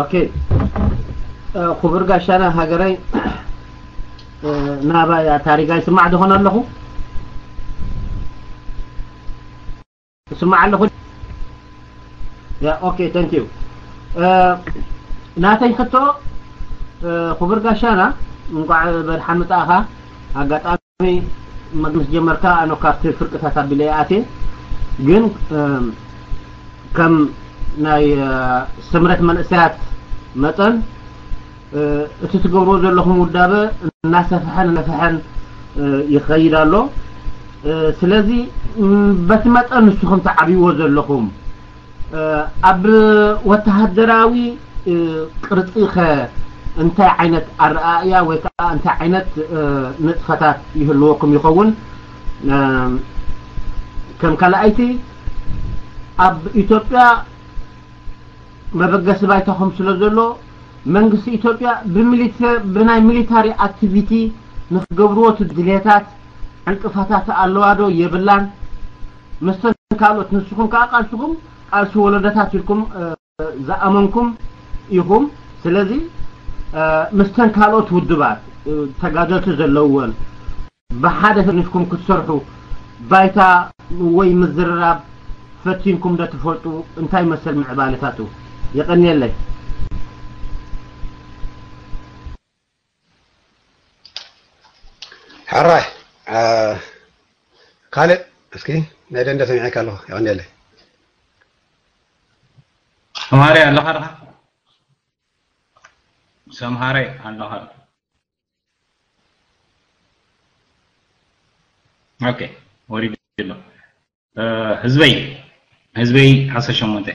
ኦኬ። ክቡር ጋሻና ሃገረይ፣ ናባይ ታሪጋይ ስማዕ ዝኾነ ኣለኹ። ስማዕ ኣለኹ። ያ ኦኬ፣ thank you። ናተይ ሕቶ፣ ክቡር ጋሻና፣ እንኳዕ በድሓን መጻእኻ። ኣጋጣሚ ምስ ጀመርካ ኣነ ካብቲ ፍርቅታት ኣቢለ ይኣትየ። ግን ከም ናይ ስምረት መንእሰያት መጠን፣ እቲ ትገብርዎ ዘለኹም ውዳበ እናሰፍሐን እናሰፍሐን ይኸይድ ኣሎ። ስለዚ በቲ መጠን ንስኹም ትዓብይዎ ዘለኹም፣ ኣብ ወተሃደራዊ ቅርጺ ኸ እንታይ ዓይነት ኣረኣእያ ወይ ከዓ እንታይ ዓይነት ንጥፈታት ይህልወኩም ይኸውን? ከም ካልኣይቲ፣ ኣብ ኢትዮጵያ መበገሲ ባይታኹም ስለ ዘሎ፣ መንግስቲ ኢትዮጵያ ብሚሊተ-፣ ብናይ ሚሊታሪ ኣክቲቪቲ ንክገብርዎ እቲ ድልየታት ዕንቅፋታት ኣለዋ ዶ የብላን? ምስተን ካልኦት፣ ንስኹም ከዓ ቃልስኹም ቃልሲ ወለዶታት ኢልኩም ዝኣመንኩም ኢኹም። ስለዚ ምስተን ካልኦት ውድባት ተጋደልቲ ዘለውወን ብሓደ ተኒፍኩም ክትሰርሑ ባይታ ወይ ምዝርራብ ፈቲንኩም ዶ ትፈልጡ? እንታይ መሰል ምዕባለታቱ? የቐንየለይ። ሕራይ ካልእ እስኪ ናይ ደንደ ሰሚዐካ ኣለኹ። የቐንየለይ። ሰምሃረይ ኣለኻ ድኻ? ሰምሃረይ ኣለኻ? ኦኬ፣ ወሪዱ ኣሎ። ህዝበይ፣ ህዝበይ ዓሰርተ ሸሞንተ።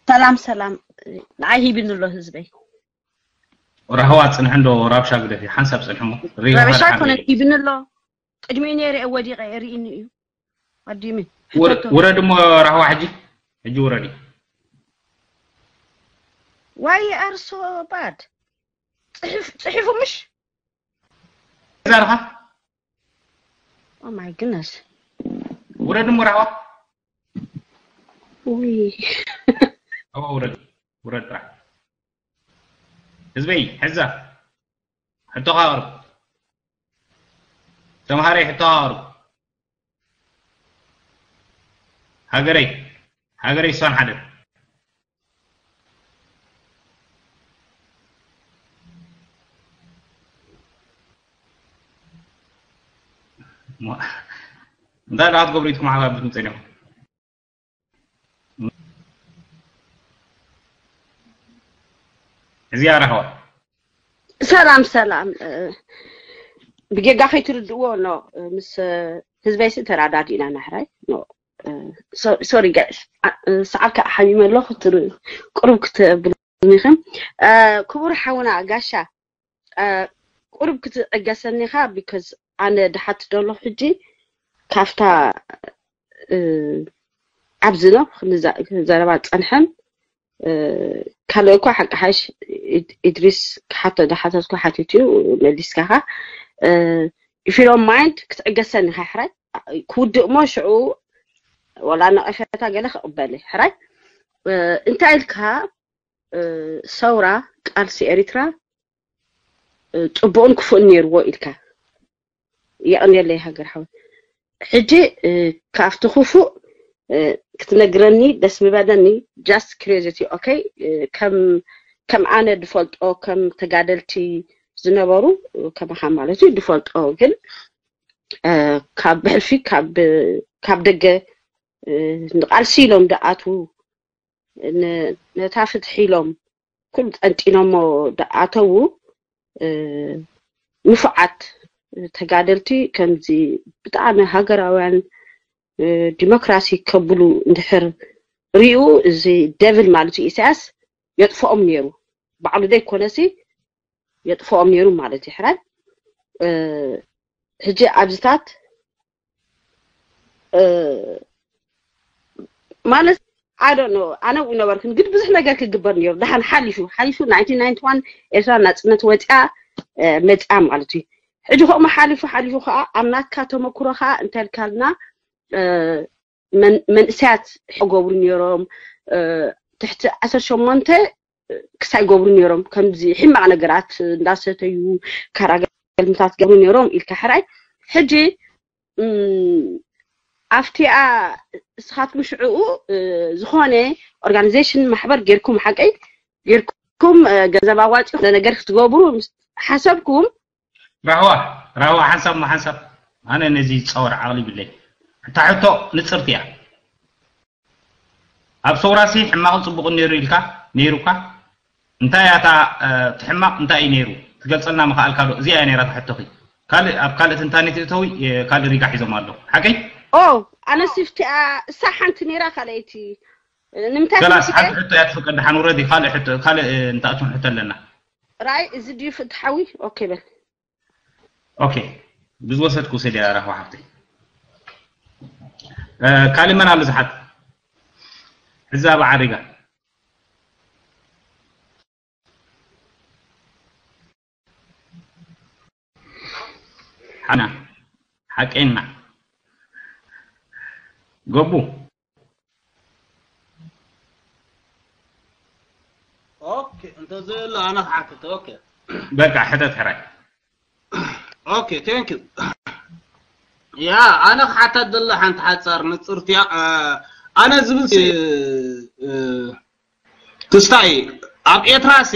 ሰላም ሰላም፣ ንዓይ ሂብኒ ኣሎ ህዝበይ። ራህዋ ጽንሕ እንዶ ራብሻ ግደፊ፣ ሓንሳብ ጽንሕሞ። ረበሻ ኣይኮነን፣ ሂብኒ ኣሎ። ቅድሚኡ ነይረ እየ ወዲቐ እየ፣ ርኢኒ እዩ። ኣዲሚ፣ ሕተቶ። ውረድ እሞ ራህዋ ሕጂ፣ ሕጂ ውረዲ። Why you are so bad? ጽሒፍ-፣ ጽሒፉ ምሽ? ዛርኻ? Oh my goodness. ውረድ እሞ ራህዋ። ውይ። ኣዋ ውረድ፣ ውረድ ጥራሕ። ህዝበይ፣ ሕዛ። ሕቶኻ ኣቕርብ። ተምሃራይ፣ ሕቶኻ ኣቕርብ። ሃገረይ፣ ሃገረይ እሷን ሓደ። ሞ-፣ እንታይ ደኣ ክትገብሩ ኢትኩም ሓባር ብትምጸ ዲኹም? እዚኣ ራህዋ። ሰላም ሰላም። እ፣ ብጌጋ ከይትርድእዎ ኖ፣ እ፣ ምስ፣ እ፣ ህዝበይሲ ተራዳዲእና ናሕራይ ኖ። እ፣ ሶ-፣ ሶሪ ጋይስ። አ፣ እ፣ ሰዓት ከዓ ሓሚመ ኣለኹ። ትር-፣ ቁሩብ ክትብሉኒ ኢኹም። እ፣ ክቡር ሓውና ጋሻ፣ እ፣ ቁሩብ ክትዕገሰኒ ኢኻ፣ ቢኮዝ ኣነ ድሓት ደሎ ሕጂ ካብታ፣ እ፣ ኣብዚ ነው ክንዛ-፣ ክንዘረባ ጸንሐን። እ፣ ካልእ እኳ ሓቂ ሓሽ ኢድ-፣ ኢድሪስ ክሓቶ ዝሓተትኩ ሓቲቱ እዩ፣ መሊስካ ኢኻ። እ፣ if you don't mind ክትዕገሰኒ ኢኻ ሕራይ። ክውድእ እሞ ሽዑ ወላ ነቐፌታ ገለ ክቕበል እየ። ሕራይ፣ እ፣ እንታይ ኢልካ፣ እ፣ ሰውራ ቃልሲ ኤሪትራ፣ እ፣ ጽቡቕን ክፉእን ነይርዎ ኢልካ። የቐንየለይ ሃገር ሓወይ። ሕጂ፣ እ፣ ካብቲ ክፉእ፣ እ፣ ክትነግረኒ ደስ ምበለኒ። Just curiosity፣ ኦኬ። እ፣ ከም፣ ከም ኣነ ዝፈልጦ፣ ከም ተጋደልቲ ዝነበሩ፣ እ፣ ከማኻ ማለት እዩ፣ ዝፈልጦ ግን፣ እ፣ ካብ ብሕልፊ፣ ካብ፣ ካብ ደገ፣ እ፣ ንቃልሲ ኢሎም ዝኣትዉ፣ ን-፣ ነታ ፍትሒ ኢሎም ኩሉ ጠንጢኖሞ ዝኣተዉ፣ እ፣ ንፉዓት ተጋደልቲ ከምዚ ብጣዕሚ ሃገራውያን፣ እ፣ ዲሞክራሲ ከብሉ እንድሕር ሪኡ፣ እዚ ደብል ማለት እዩ ኢሳያስ የጥፍኦም ነይሩ። ባዕሉ ዘይኮነሲ የጥፍኦም ነይሩ ማለት እዩ። ሕራይ፣ እ፣ ሕጂ ኣብዚታት፣ እ፣ ማለት I don't know፣ ኣነ ኣብኡ ነበርኩን፣ ግን ብዙሕ ነገር ክግበር ነይሩ። ደሓን ሓሊፉ፣ ሓሊፉ፣ ናይንቲን ናይንቲ ዋን ኤርትራ ናጽነት ወጺኣ፣ እ፣ መጺኣ ማለት እዩ። ሕጂ ከምኡ ሓሊፉ፣ ሓሊፉ ከኣ ኣብ ናትካ ተመኩሮ ከኣ እንታይ ኢልካልና፣ እ፣ መን- መንእሰያት ክገብሩ ነይሮም። እ፣ ትሕቲ ዓሰርተ ሸሞንተ ክሳይ ገብሩ ነይሮም። ከምዚ ሕማቕ ነገራት እንዳሰተዩ፣ ካራገልምታት ገብሩ ነይሮም ኢልካ ሕራይ። ሕጂ እም፣ ኣብቲኣ እስኻትኩም ሽዕኡ እ፣ ዝኾነ ኦርጋኒዜሽን ማሕበር ጌርኩም፣ ሓቀይ ጌርኩም እ፣ ገንዘብ ኣዋፂኹም ነገር ክትገብሩ ምስ ሓሰብኩም፣ ራህዋ ራህዋ ሓንሳብ ሓንሳብ፣ ኣነ ነዚ ዝፃወር ዓቕሊ ይብለይ። እታ ሕቶ ንፅርቲ እያ። ኣብ ሰውራሲ ሕማቕን ፅቡቕን ነይሩ ኢልካ ነይሩካ? እንታይ እያ እታ እቲ ሕማቕ እንታይ እዩ ነይሩ? ትገልፀልና ምኽኣልካ ዶ? እዚኣ እያ ነይራ እታ ሕቶኺ። ካልእ ኣብ ካልእ ትንታኔ ትእተዊ። ካልእ ሪጋ ሒዞም ኣለዉ ሓቀይ? ኦ፣ ኣነ ሲፍቲኣ እሳ ሓንቲ ነይራ ካልኣይቲ ንምንታይ ገላስ ሓንቲ ሕቶ እያ ትፍቀድ። ደሓን ውረዲ። ካልእ ሕቶ ካልእ እንታእቱም ሕቶ ኣለና። ራይ እዚ ድዩ ፍትሓዊ? ኦኬ በል። ኦኬ ብዝወሰድኩ ውሰድያ ራህዋ ሓፍተይ። ካልእ መን ኣሎ ዝሓት? ሕዛብ ዓሪጋ ሓና ሓቀና ገቡ ኦኬ እንተዘየሎ ኣነ ክሓትት። ኦኬ በቃ ሕተት ሕራይ ኦኬ thank you ያ ኣነ ክሓተት ደለ ሓንቲ ሓፃር ንፅርትያ ኣነ ዝብል ክስታይ ኣብ ኤርትራ ሲ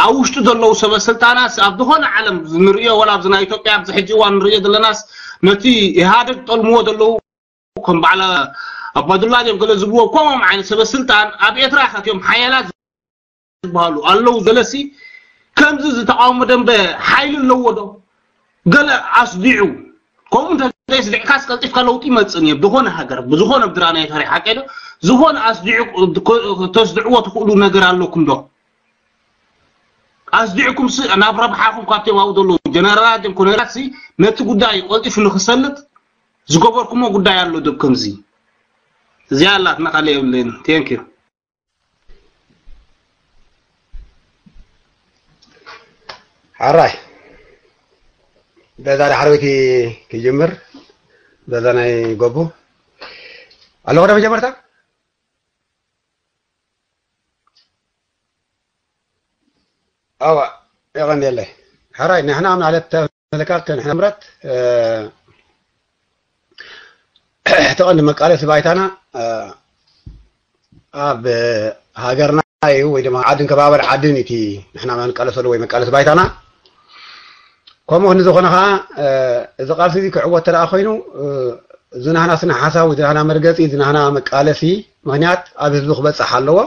ኣብ ውሽጡ ዘለዉ ሰበ ስልጣናት ኣብ ዝኾነ ዓለም ንርእዮ ወላ ኣብዚ ናይ ኢትዮጵያ ኣብዚ ሕጂ እዋን ንርእዮ ዘለናስ ነቲ ኢህኣደግ ጠልምዎ ዘለዉ ከም በዓል ኣባዱላ ድዮም ገለ ዝብልዎ ከምኦም ዓይነት ሰበ ስልጣን ኣብ ኤርትራ ከትዮም ሓያላት ዝበሃሉ ኣለዉ ዘለሲ ከምዚ ዝተቃውሞ ደንበ ሓይሊ ኣለዎ ዶ ገለ ኣስዲዑ ከምኡ እንተዘይስዲዕካስ ቀልጢፍካ ለውጢ ይመፅን እዩ ብዝኾነ ሃገር ብዝኾነ ብድራ ናይ ታሪክ ሓቀ ዶ ዝኾነ ኣስዲዑ ተስድዕዎ ትኽእሉ ነገር ኣለኩም ዶ ኣስዲዕኩም ስ ናብ ረብሓኹም ካብቶም ኣብኡ ዘለዉ ጀነራላት ም ኮነራት ሲ ነቲ ጉዳይ ቀልጢፉ ንክሰልጥ ዝገበርኩሞ ጉዳይ ኣሎ ዶ ከምዚ እዚኣ ኣላትና ካልእ የብለይን thank you ሓራይ በዛ ዳሕረወይቲ ክጅምር በዛ ናይ ጎቡ ኣለኹ ዶ መጀመርታ ኣዋ የቐንየለይ ሓራይ ንሕና ማለት ተመለካት ንሕና ምረት ተቐንዲ መቃለሲ ባይታና ኣብ ሃገርና እዩ ወይ ድማ ዓድን ከባበር ዓድን እቲ ንሕና መንቃለሰሉ ወይ መቃለሲ ባይታና ከምኡ ክንዲ ዝኾነ ከዓ እዚ ቃልሲ እዚ ክዕወት ተደኣ ኮይኑ ዝናህና ስነ ሓሳብ ዝናህና መርገፂ ዝናህና መቃለሲ ምክንያት ኣብ ህዝቢ ክበፅሕ ኣለዎ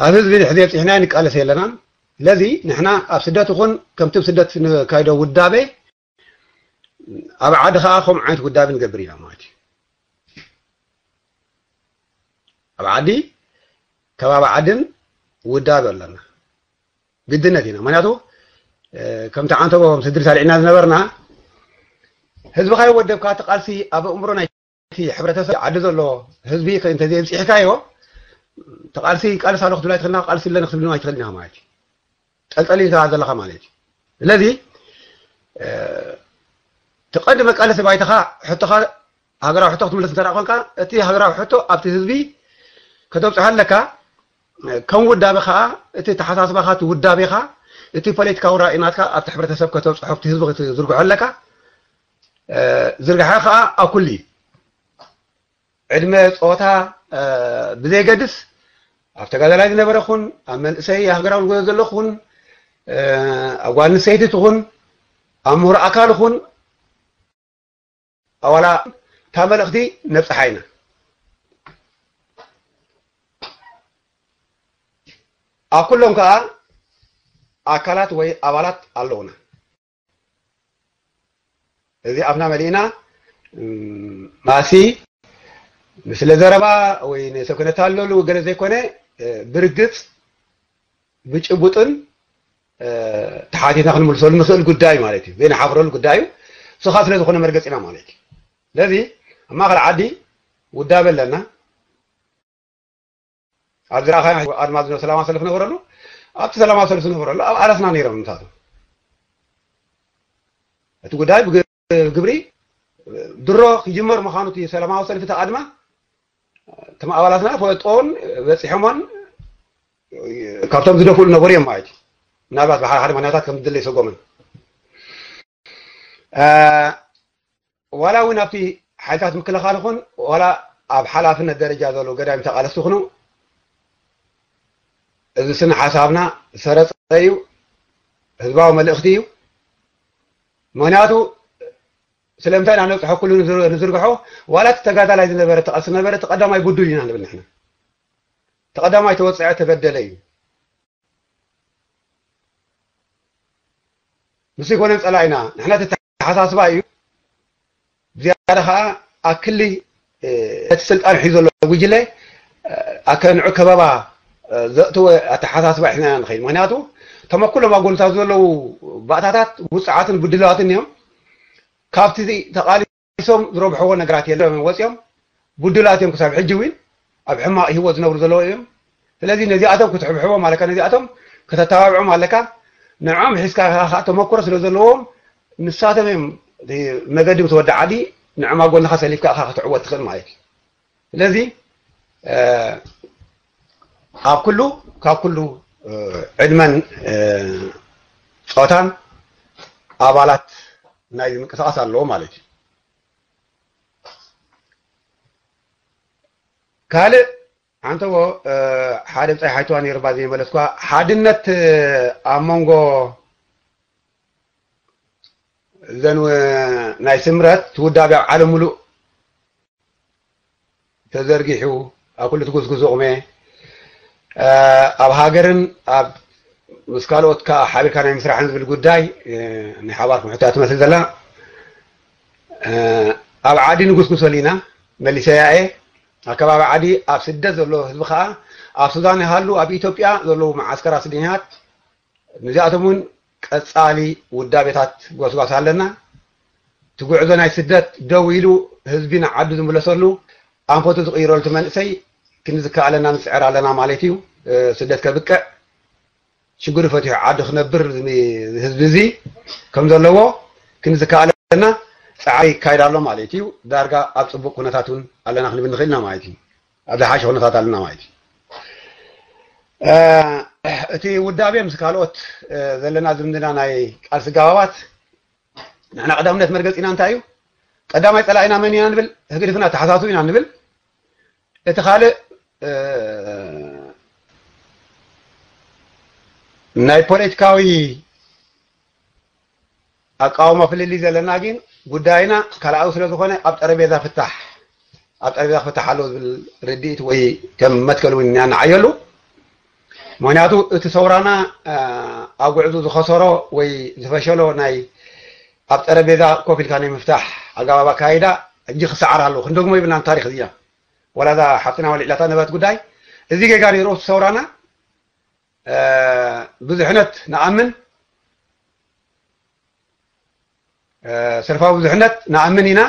ኣብ ህዝቢ ድሕዚ የብፅሕና ንቃለስ የለና ስለዚ ንሕና ኣብ ስደት ይኹን ከምቲ ስደት ንካይዶ ውዳቤ ኣብ ዓዲ ከዓ ከምኡ ዓይነት ውዳቤ ንገብር ኢና ማለት እዩ ኣብ ዓዲ ከባቢ ዓድን ውዳቤ ኣለና ግድነት ኢና ምክንያቱ ከምቲ ዓንተቦ ከም ስድሪ ሳልዕና ዝነበርና ህዝብኻ ይወደብካ እቲ ቃልሲ ኣብ ኣእምሮ ናይ እቲ ሕብረተሰብ ዓዲ ዘሎ ህዝቢ እንተዘይብፂሕካዮ እቲ ቃልሲ ይቃልስ ኣሎ ክትብል ኣይትኽእልና ቃልሲ ኣለኒ ክትብል ኣይትኽእልና ማለት እዩ ጠልጠሊ ዘለኻ ማለት እዩ ስለዚ እቲ ቀንዲ መቃለሲ ባይታኻ ሕቶኻ ሃገራዊ ሕቶ ክትምልስ እንተ ኮንካ እቲ ሃገራዊ ሕቶ ኣብቲ ህዝቢ ከተብፅሖ ኣለካ ከም ውዳቤ ከዓ እቲ ተሓሳስባኻ እቲ ውዳቤኻ እቲ ፖለቲካዊ ራእይ ናትካ ኣብቲ ሕብረተሰብ ከተብፅሖ ኣብቲ ህዝቢ ክትዝርግሖ ኣለካ ዝርግሐ ከዓ ኣብ ኩሉ እዩ ዕድመ ፆታ ብዘይገድስ ኣብ ተጋዳላይ ዝነበረ ኹን ኣብ መንእሰይ ሃገራዊ ንጎዘ ዘሎ ኹን ኣብ ጓል ንሰይቲ ትኹን ኣብ ምሁር ኣካል ኹን ኣዋላ እታ መልእኽቲ ነብፅሓ ኢና ኣብ ኩሎም ከዓ ኣካላት ወይ ኣባላት ኣለውና እዚ ኣፍና መሊእና ማሲ ንስለ ዘረባ ወይ ንሰብ ክነታለሉ ገለ ዘይኮነ ብርግፅ ብጭቡጥን ተሓቲትና ክንምልሰሉ ንኽእል ጉዳይ ማለት እዩ ዘይንሓፍረሉ ጉዳይ እዩ ስኻ ስለ ዝኾነ መርገፂና ማለት እዩ ስለዚ ኣብ ማእኸል ዓዲ ውዳበ ኣለና ኣብዚ ረኣኻዮ ኣድማስ ዝነበረ ሰላማዊ ሰልፊ ነበረሉ ኣብቲ ሰላማዊ ሰልፊ ነበረሉ ኣብ ዓረስና ነይሮም ምሳቱ እቲ ጉዳይ ብግብሪ ድሮ ክጅመር ምዃኑ እቲ ሰላማዊ ሰልፊ ተቓድማ እቶም ኣባላትና ፈጦን በፂሖሞን ካብቶም ዝደፍኡ ነበሩ እዮም ማለት እዩ። ምናልባት ብሓደ ሓደ ምክንያታት ከም ዝድለ ይሰጎምን ዋላ እውን ኣብቲ ሓይልታት ምክልኻል ይኹን ዋላ ኣብ ሓላፍነት ደረጃ ዘለዉ ገዳይም ተቓለስቲ ይኹኑ፣ እዚ ስነ ሓሳብና ሰረፀ እዩ፣ ህዝባዊ መልእኽቲ እዩ። ምክንያቱ ስለምንታይ ኢና ነብፅሖ ኩሉ ንዝርግሖ ዋላ እቲ ተጋዳላይ ዝነበረ ተቐልሲ ነበረ እቲ ቀዳማይ ብዱል ኢና ንብል ንሕና። እቲ ቀዳማይ ተወፀዐ ተበደለ እዩ። ምስ ይኮነን ፀላኢና ንሕና ተተሓሳስባ እዩ። ብዝያዳ ከዓ ኣክሊ እቲ ስልጣን ሒዞ ዘሎ ጉጅለ ኣከ ንዑ ከበባ ዘእተወ ኣተሓሳስባ ሒዝና ኢና ንኸይድ። ምክንያቱ ተመኩሎም ኣብ ጎንታት ዘለዉ ባእታታት ውፅዓትን ብድላትን እዮም። ካብቲ ተቓሊሶም ዝረብሕዎ ነገራት የለን ወፂኦም ብድላት እዮም ክሳብ ሕጂ እውን ኣብ ሕማቕ ህይወት ዝነብሩ ዘለዉ እዮም። ስለዚ ነዚኣቶም ክትሕብሕቦም ኣለካ፣ ነዚኣቶም ከተተባብዖም ኣለካ። ንዕኦም ሒዝካ ከዓ ተመክሮ ስለ ዘለዎም ንሳቶም እዮም መገዲ ምስ ወዲ ዓዲ ንዕኦም ኣብ ጎንኻ ሰሊፍካ ኢኻ ክትዕወት ትኽእል ማለት እዩ። ስለዚ ኣብ ኩሉ ካብ ኩሉ ዕድመን ፆታን ኣባላት ናይ ምንቅስቃስ ኣለዎ ማለት እዩ። ካልእ ሓንተዎ ሓደ ብፃይ ሓይትዋ ነይሩ ባ ዘይመለስኳ ሓድነት ኣብ መንጎ እዘን ናይ ስምረት ትውዳብ ኣብ ዓለም ሙሉእ ተዘርጊሑ ኣብ ኩሉ ትጉስጉስ ቕመ ኣብ ሃገርን ኣብ ምስ ካልኦት ከዓ ሓቢርካ ናይ ምስራሕን ዝብል ጉዳይ ናይ ሓባር ክምሕታ ትመስል ዘላ ኣብ ዓዲ ንጉስጉሰሉ ኢና መሊሰያ እየ። ኣከባቢ ዓዲ ኣብ ስደት ዘሎ ህዝቢ ከዓ ኣብ ሱዳን ይሃሉ ኣብ ኢትዮጵያ ዘለዉ መዓስከራት ስደኛት ንዚኣቶም እውን ቀፃሊ ውዳቤታት ጎስጓስ ኣለና። እቲ ጉዕዞ ናይ ስደት ደው ኢሉ ህዝቢ ንዓዱ ዝምለሰሉ ኣንፈቱ ዝቕይረሉ እቲ መንእሰይ ክንዝከኣለና ንፅዕር ኣለና ማለት እዩ። ስደት ከብቅዕ ሽግሩ ፈትሑ ዓዱ ክነብር ህዝቢ እዚ ከም ዘለዎ ክንዝከኣለና ፃዕሪ ይካየድ ኣሎ ማለት እዩ። ዳርጋ ኣብ ፅቡቅ ኩነታት እውን ኣለና ክንብል ንኽእል ኢና ማለት እዩ። ኣብ ዝሓሸ ኩነታት ኣለና ማለት እዩ። እቲ ውዳቤ ምስ ካልኦት ዘለና ዝምድና ናይ ቃልሲ ጋባባት ንሕና ቀዳምነት መርገፂና እንታይ እዩ? ቀዳማይ ፀላኢና መን ኢና ንብል? ህግድፍና ተሓሳስቡ ኢና ንብል። እቲ ካልእ ናይ ፖለቲካዊ ኣቃውማ ፍልልይ ዘለና ግን ጉዳይና ካልኣዊ ስለ ዝኾነ ኣብ ጠረቤዛ ፍታሕ ኣብ ጠረቤዛ ክፍታሕ ኣለዎ ዝብል ርድኢት ወይ ከም መትከል እውን ኢና ንዓየሉ። ምክንያቱ እቲ ሰውራና ኣብ ጉዕዞ ዝኸሰሮ ወይ ዝፈሸሎ ናይ ኣብ ጠረቤዛ ኮፍ ኢልካ ናይ ምፍታሕ ኣገባብ ኣካይዳ ሕጂ ክሰዓር ኣለዎ። ክንደግሞ ይብልናን ታሪክ እዚኣ ወላ እዛ ሓፍትና ወሊዕላታ ነበረት ጉዳይ እዚ ጌጋ ነይሩ እቲ ሰውራና ብዙሕነት ንኣምን ሰልፋዊ ብዙሕነት ንኣምን ኢና።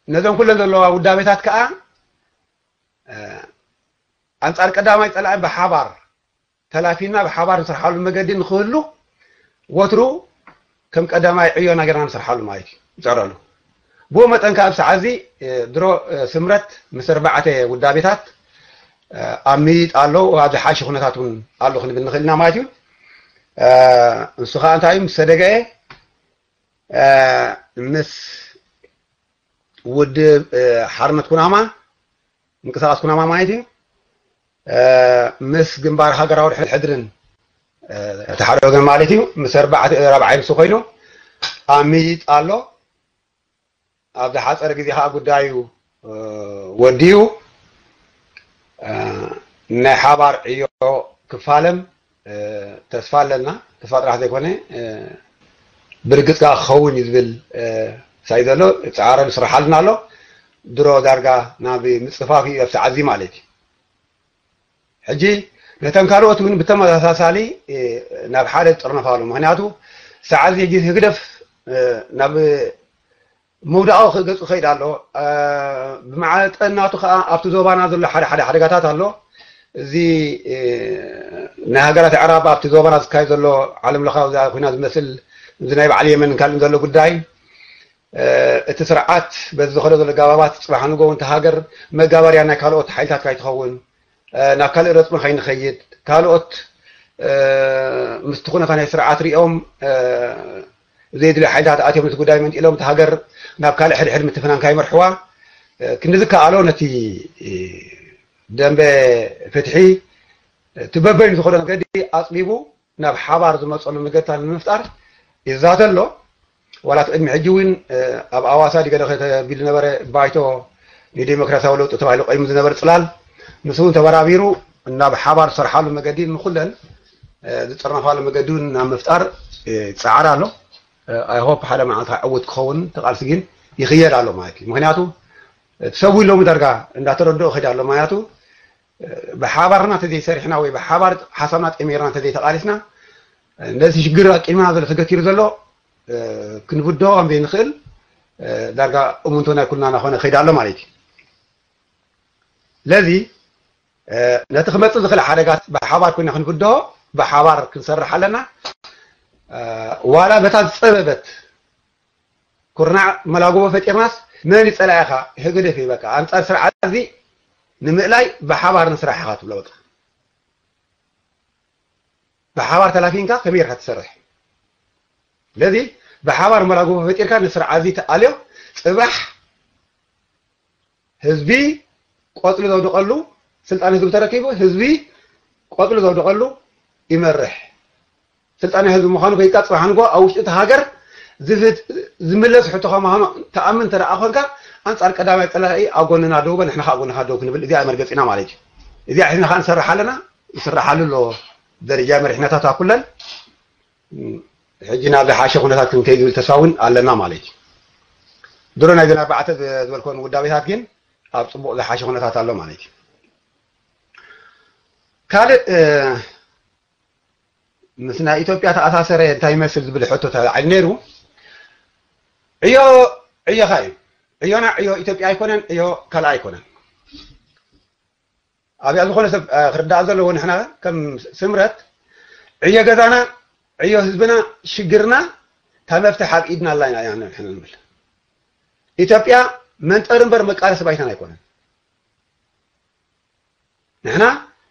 ነዞም ኩለን ዘለዋ ውዳቤታት ከዓ ኣንፃር ቀዳማይ ፀላኢ ብሓባር ተላፊና ብሓባር ንሰርሓሉ መገዲ ንክህሉ ወትሩ ከም ቀዳማይ ዕዮና ጌርና ንሰርሓሉ ማለት እዩ ንፅዕረሉ። ብኡ መጠን ከዓ ኣብ ሰዓት እዚ ድሮ ስምረት ምስ ኣርባዕተ ውዳቤታት ኣብ ምይይጥ ኣሎ ኣብ ዝሓሸ ኩነታት እውን ኣሎ ክንብል ንኽእል ኢና ማለት እዩ። ንሱ ከዓ እንታይ እዩ ምስ ሰደገ ምስ ውድብ ሓርነት ኩናማ ምንቅስቃስ ኩናማ ማለት እዩ ምስ ግንባር ሃገራዊ ሕድርን እቲ ሓደ ወገን ማለት እዩ ምስ ኣርባዕተ ራብዓይ ምስ ኮይኑ ኣብ ምይይጥ ኣሎ። ኣብ ዝሓፀረ ግዜ ከዓ ጉዳዩ ወዲኡ ናይ ሓባር ዕዮ ክፋለም ተስፋ ኣለና። ተስፋ ጥራሕ ዘይኮነ ብርግፅ ከዓ ክኸውን እዩ ዝብል ሳይ ዘሎ ፃዕረ ንስራሓልና ኣሎ። ድሮ ዳርጋ ናብ ምፅፋፍ እዩ ኣብ ሰዓት እዚ ማለት እዩ። ሕጂ ነተን ካልኦት እውን ብተመሳሳሊ ናብ ሓደ ዝጥርነፋሉ ምክንያቱ ሰዓት እዚ ህግደፍ ናብ ምውዳቑ ክገፁ ይኸይድ ኣሎ። ብመዓጠናቱ ከዓ ኣብቲ ዞባና ዘሎ ሓደ ሓደ ሓደጋታት ኣሎ። እዚ ናይ ሃገራት ኣዕራብ ኣብቲ ዞባና ዝካየድ ዘሎ ዓለም ለኻዊ ኩና ዝመስል እዚ ናይ በዓል የመን ካልእን ዘሎ ጉዳይ እቲ ስርዓት በዚ ዝኸዶ ዘሎ ኣገባባት ጽባሕ ንጎ እውን እታ ሃገር መጋበርያ ናይ ካልኦት ሓይልታት ካይትኸውን፣ ናብ ካልእ ረጽሚ ከይንኸይድ፣ ካልኦት ምስቲ ኩነታ ናይ ስርዓት ሪኦም ዘየድልዩ ሓይልታት ኣትዮም ነቲ ጉዳይ መንጢሎም እታ ሃገር ናብ ካልእ ሕድሕድ ምትፍናን ካይመርሕዋ ክንዲ ዝከኣሎ ነቲ ደንበ ፍትሒ እቲ በበይኑ ዝኸዶ መገዲ ኣጽቢቡ ናብ ሓባር ዝመፀሉ መገድታት ንምፍጣር ይዛተ ኣሎ። ዋላ እቲ ቅድሚ ሕጂ እውን ኣብ ኣዋሳ ድገለ ከተቢሉ ነበረ ባይቶ ንዴሞክራሲያዊ ለውጢ ተባሂሉ ቆይሙ ዝነበረ ፅላል ንሱ እውን ተበራቢሩ ናብ ሓባር ዝሰርሓሉ መገዲ ንኩለን ዝፅርነፋሉ መገዲ እውን ናብ ምፍጣር ይፀዓር ኣሎ። ኣይሆፕ ሓደ መዓልቲ ዕውት ክኸውን ተቃልሲ ግን ይኽየድ ኣሎ ማለት እዩ። ምክንያቱ እቲ ሰብ እውን ሎሚ ዳርጋ እንዳተረድኦ ይኸይድ ኣሎ። ምክንያቱ ብሓባርና እንተዘይሰሪሕና ወይ ብሓባር ሓሳብና ጠሚርና እንተዘይተቃሊስና ነዚ ሽግር ኣብ ቅድሚና ዘሎ ተገቲሩ ዘሎ ክንብድሆ ከም ዘይንኽእል ዳርጋ እሙንቶ ናይ ኩልና እናኾነ ይኸይድ ኣሎ ማለት እዩ። ስለዚ ነቲ ክመፅእ ዝኽእል ሓደጋት ብሓባር ኮይና ክንብድሆ ብሓባር ክንሰርሕ ኣለና። ዋላ በታ ዝፀበበት ኩርናዕ መላጎቦ ፈጢርናስ መን ይፀላእኻ ህግደፍ እዩ በቃ ኣንፃር ስርዓት እዚ ንምእላይ ብሓባር ንስራሕ ኢኻ ትብሎ በቃ ብሓባር ተላፊንካ ከመይ ጌርካ ትሰርሕ ስለዚ ብሓባር መላጎቦ ፈጢርካ ንስርዓት እዚ ትኣልዮ ፅባሕ ህዝቢ ቆፅሊ ዘውድቀሉ ስልጣን ህዝቢ ተረኪቡ ህዝቢ ቆፅሊ ዘውድቀሉ ይመርሕ ስልጣን ህዝቢ ምዃኑ ከይቃ ፅባሕ ንጎ ኣብ ውሽጢ እቲ ሃገር ዝምለስ ሕቶ ከማኖ ተኣምን እንተ ደኣ ኮንካ ኣንፃር ቀዳማይ ፀላኢ ኣብ ጎንና ደው በል ንሕና ከዓ ጎንኻ ደው ክንብል እዚኣ መርገፂና ማለት እዩ እዚኣ ሒዝና ከዓ ንሰርሕ ኣለና ይስራሓሉ ኣሎ ደረጃ መሪሕነታት ኣብ ኩለን ሕጂ ናብ ዝሓሸ ኩነታት ክንከይድ ዝብል ተስፋ እውን ኣለና ማለት እዩ ድሮ ናይ ዘን ኣርባዕተ ዝበልኮን ውዳቤታት ግን ኣብ ፅቡቅ ዝሓሸ ኩነታት ኣሎ ማለት እዩ ካልእ ምስ ናይ ኢትዮጵያ ተኣሳሰረ እንታይ ይመስል ዝብል ሕቶ ተላዒሉ ነይሩ ዕዮ ዕዮኻ እዩ ዕዮና ዕዮ ኢትዮጵያ ኣይኮነን ዕዮ ካልኣ ኣይኮነን ኣብያ ዝኾነ ሰብ ክርዳእ ዘለዎ ንሕና ከም ስምረት ዕዮ ገዛና ዕዮ ህዝብና ሽግርና እታ መፍትሕ ኣብ ኢድና ኣላ ኢና ንብል ኢትዮጵያ መንጠር እምበር መቃለሲ ባይታና ኣይኮነን ንሕና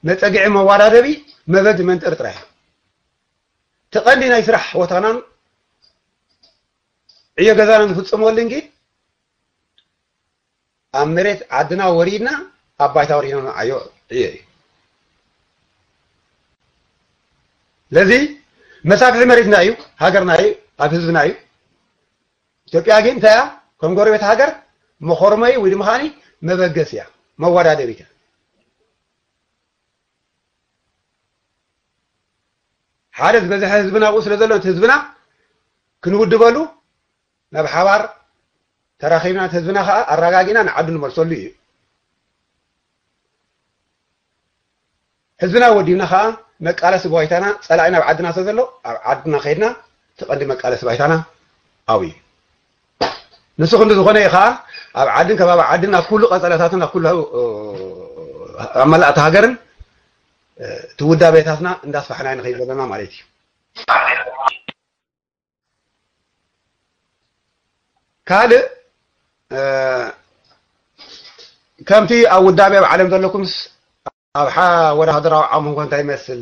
መፀግዒ መዋዳደቢ መበዲ መንጠር ጥራይ እቲ ቀንዲ ናይ ስራሕ ቦታናን ዕዮ ገዛና ንፍፅመሉ እንጊ ኣብ መሬት ዓድና ወሪድና ኣብ ባይታ ወሪድና ንዓዮ ዕዮ እዩ ስለዚ መሳፍሒ መሬትና እዩ ሃገርና እዩ ኣብ ህዝብና እዩ ኢትዮጵያ ግን እንታይ እያ ከም ጎረቤት ሃገር መኾርመይ ወይ ድማ ከዓኒ መበገስ እያ መወዳደሪት እያ ሓደ ዝበዝሐ ህዝብና ኣብኡ ስለ ዘሎ ነቲ ህዝብና ክንውድበሉ ናብ ሓባር ተራኺብና ነቲ ህዝብና ከዓ ኣረጋጊእና ንዓዱ ንመልሰሉ እዩ ህዝብና ወዲብና ከዓ መቃለሲ ባይታና ፀላኢ ናብ ዓድና ስለ ዘሎ ኣብ ዓድና ከይድና እቲ ቀንዲ መቃለሲ ባይታና ኣብኡ እዩ ንሱ ክንዲ ዝኾነ እዩ ከዓ ኣብ ዓድን ከባቢ ዓድን ኣብ ኩሉ ቀፀላታትን ኣብ ኩሉ ኣብ መላእቲ ሃገርን እቲ ውዳቤታትና እንዳስፋሕና ንኸይድ ዘለና ማለት እዩ ካልእ ከምቲ ኣብ ውዳቤ ኣብ ዓለም ዘለኩምስ ኣብ ወደ ሃገራዊ ዓሙን ኮ እንታይ ይመስል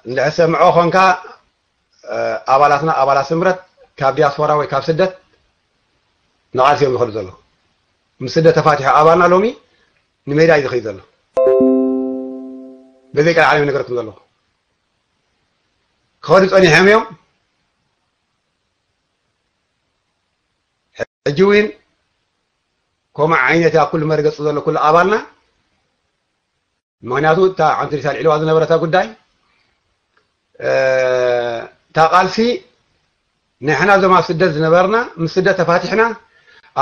እንድሕር ሰምዖ ኮንካ ኣባላትና ኣባላት ስምረት ካብ ዲያስፖራ ወይ ካብ ስደት ንቓልሲ እዮም ዝኸዱ ዘለዉ ምስ ስደት ተፋቲሑ ኣባልና ሎሚ ንሜዳ እዩ ዝኸዩ ዘሎ በዘይ ቀልዓለም ነገረኩም ዘለኹ ክኸዱ ጸኒሖም እዮም ሕጂ እውን ከምኡ ዓይነት ኣብ ኩሉ መርገፂ ዘሎ ኩሉ ኣባልና ምክንያቱ እታ ዓንትሪሳ ልዕልዋ ዝነበረታ ጉዳይ እታ ቃልሲ ንሕና እዞም ኣብ ስደት ዝነበርና ምስ ስደት ተፋቲሕና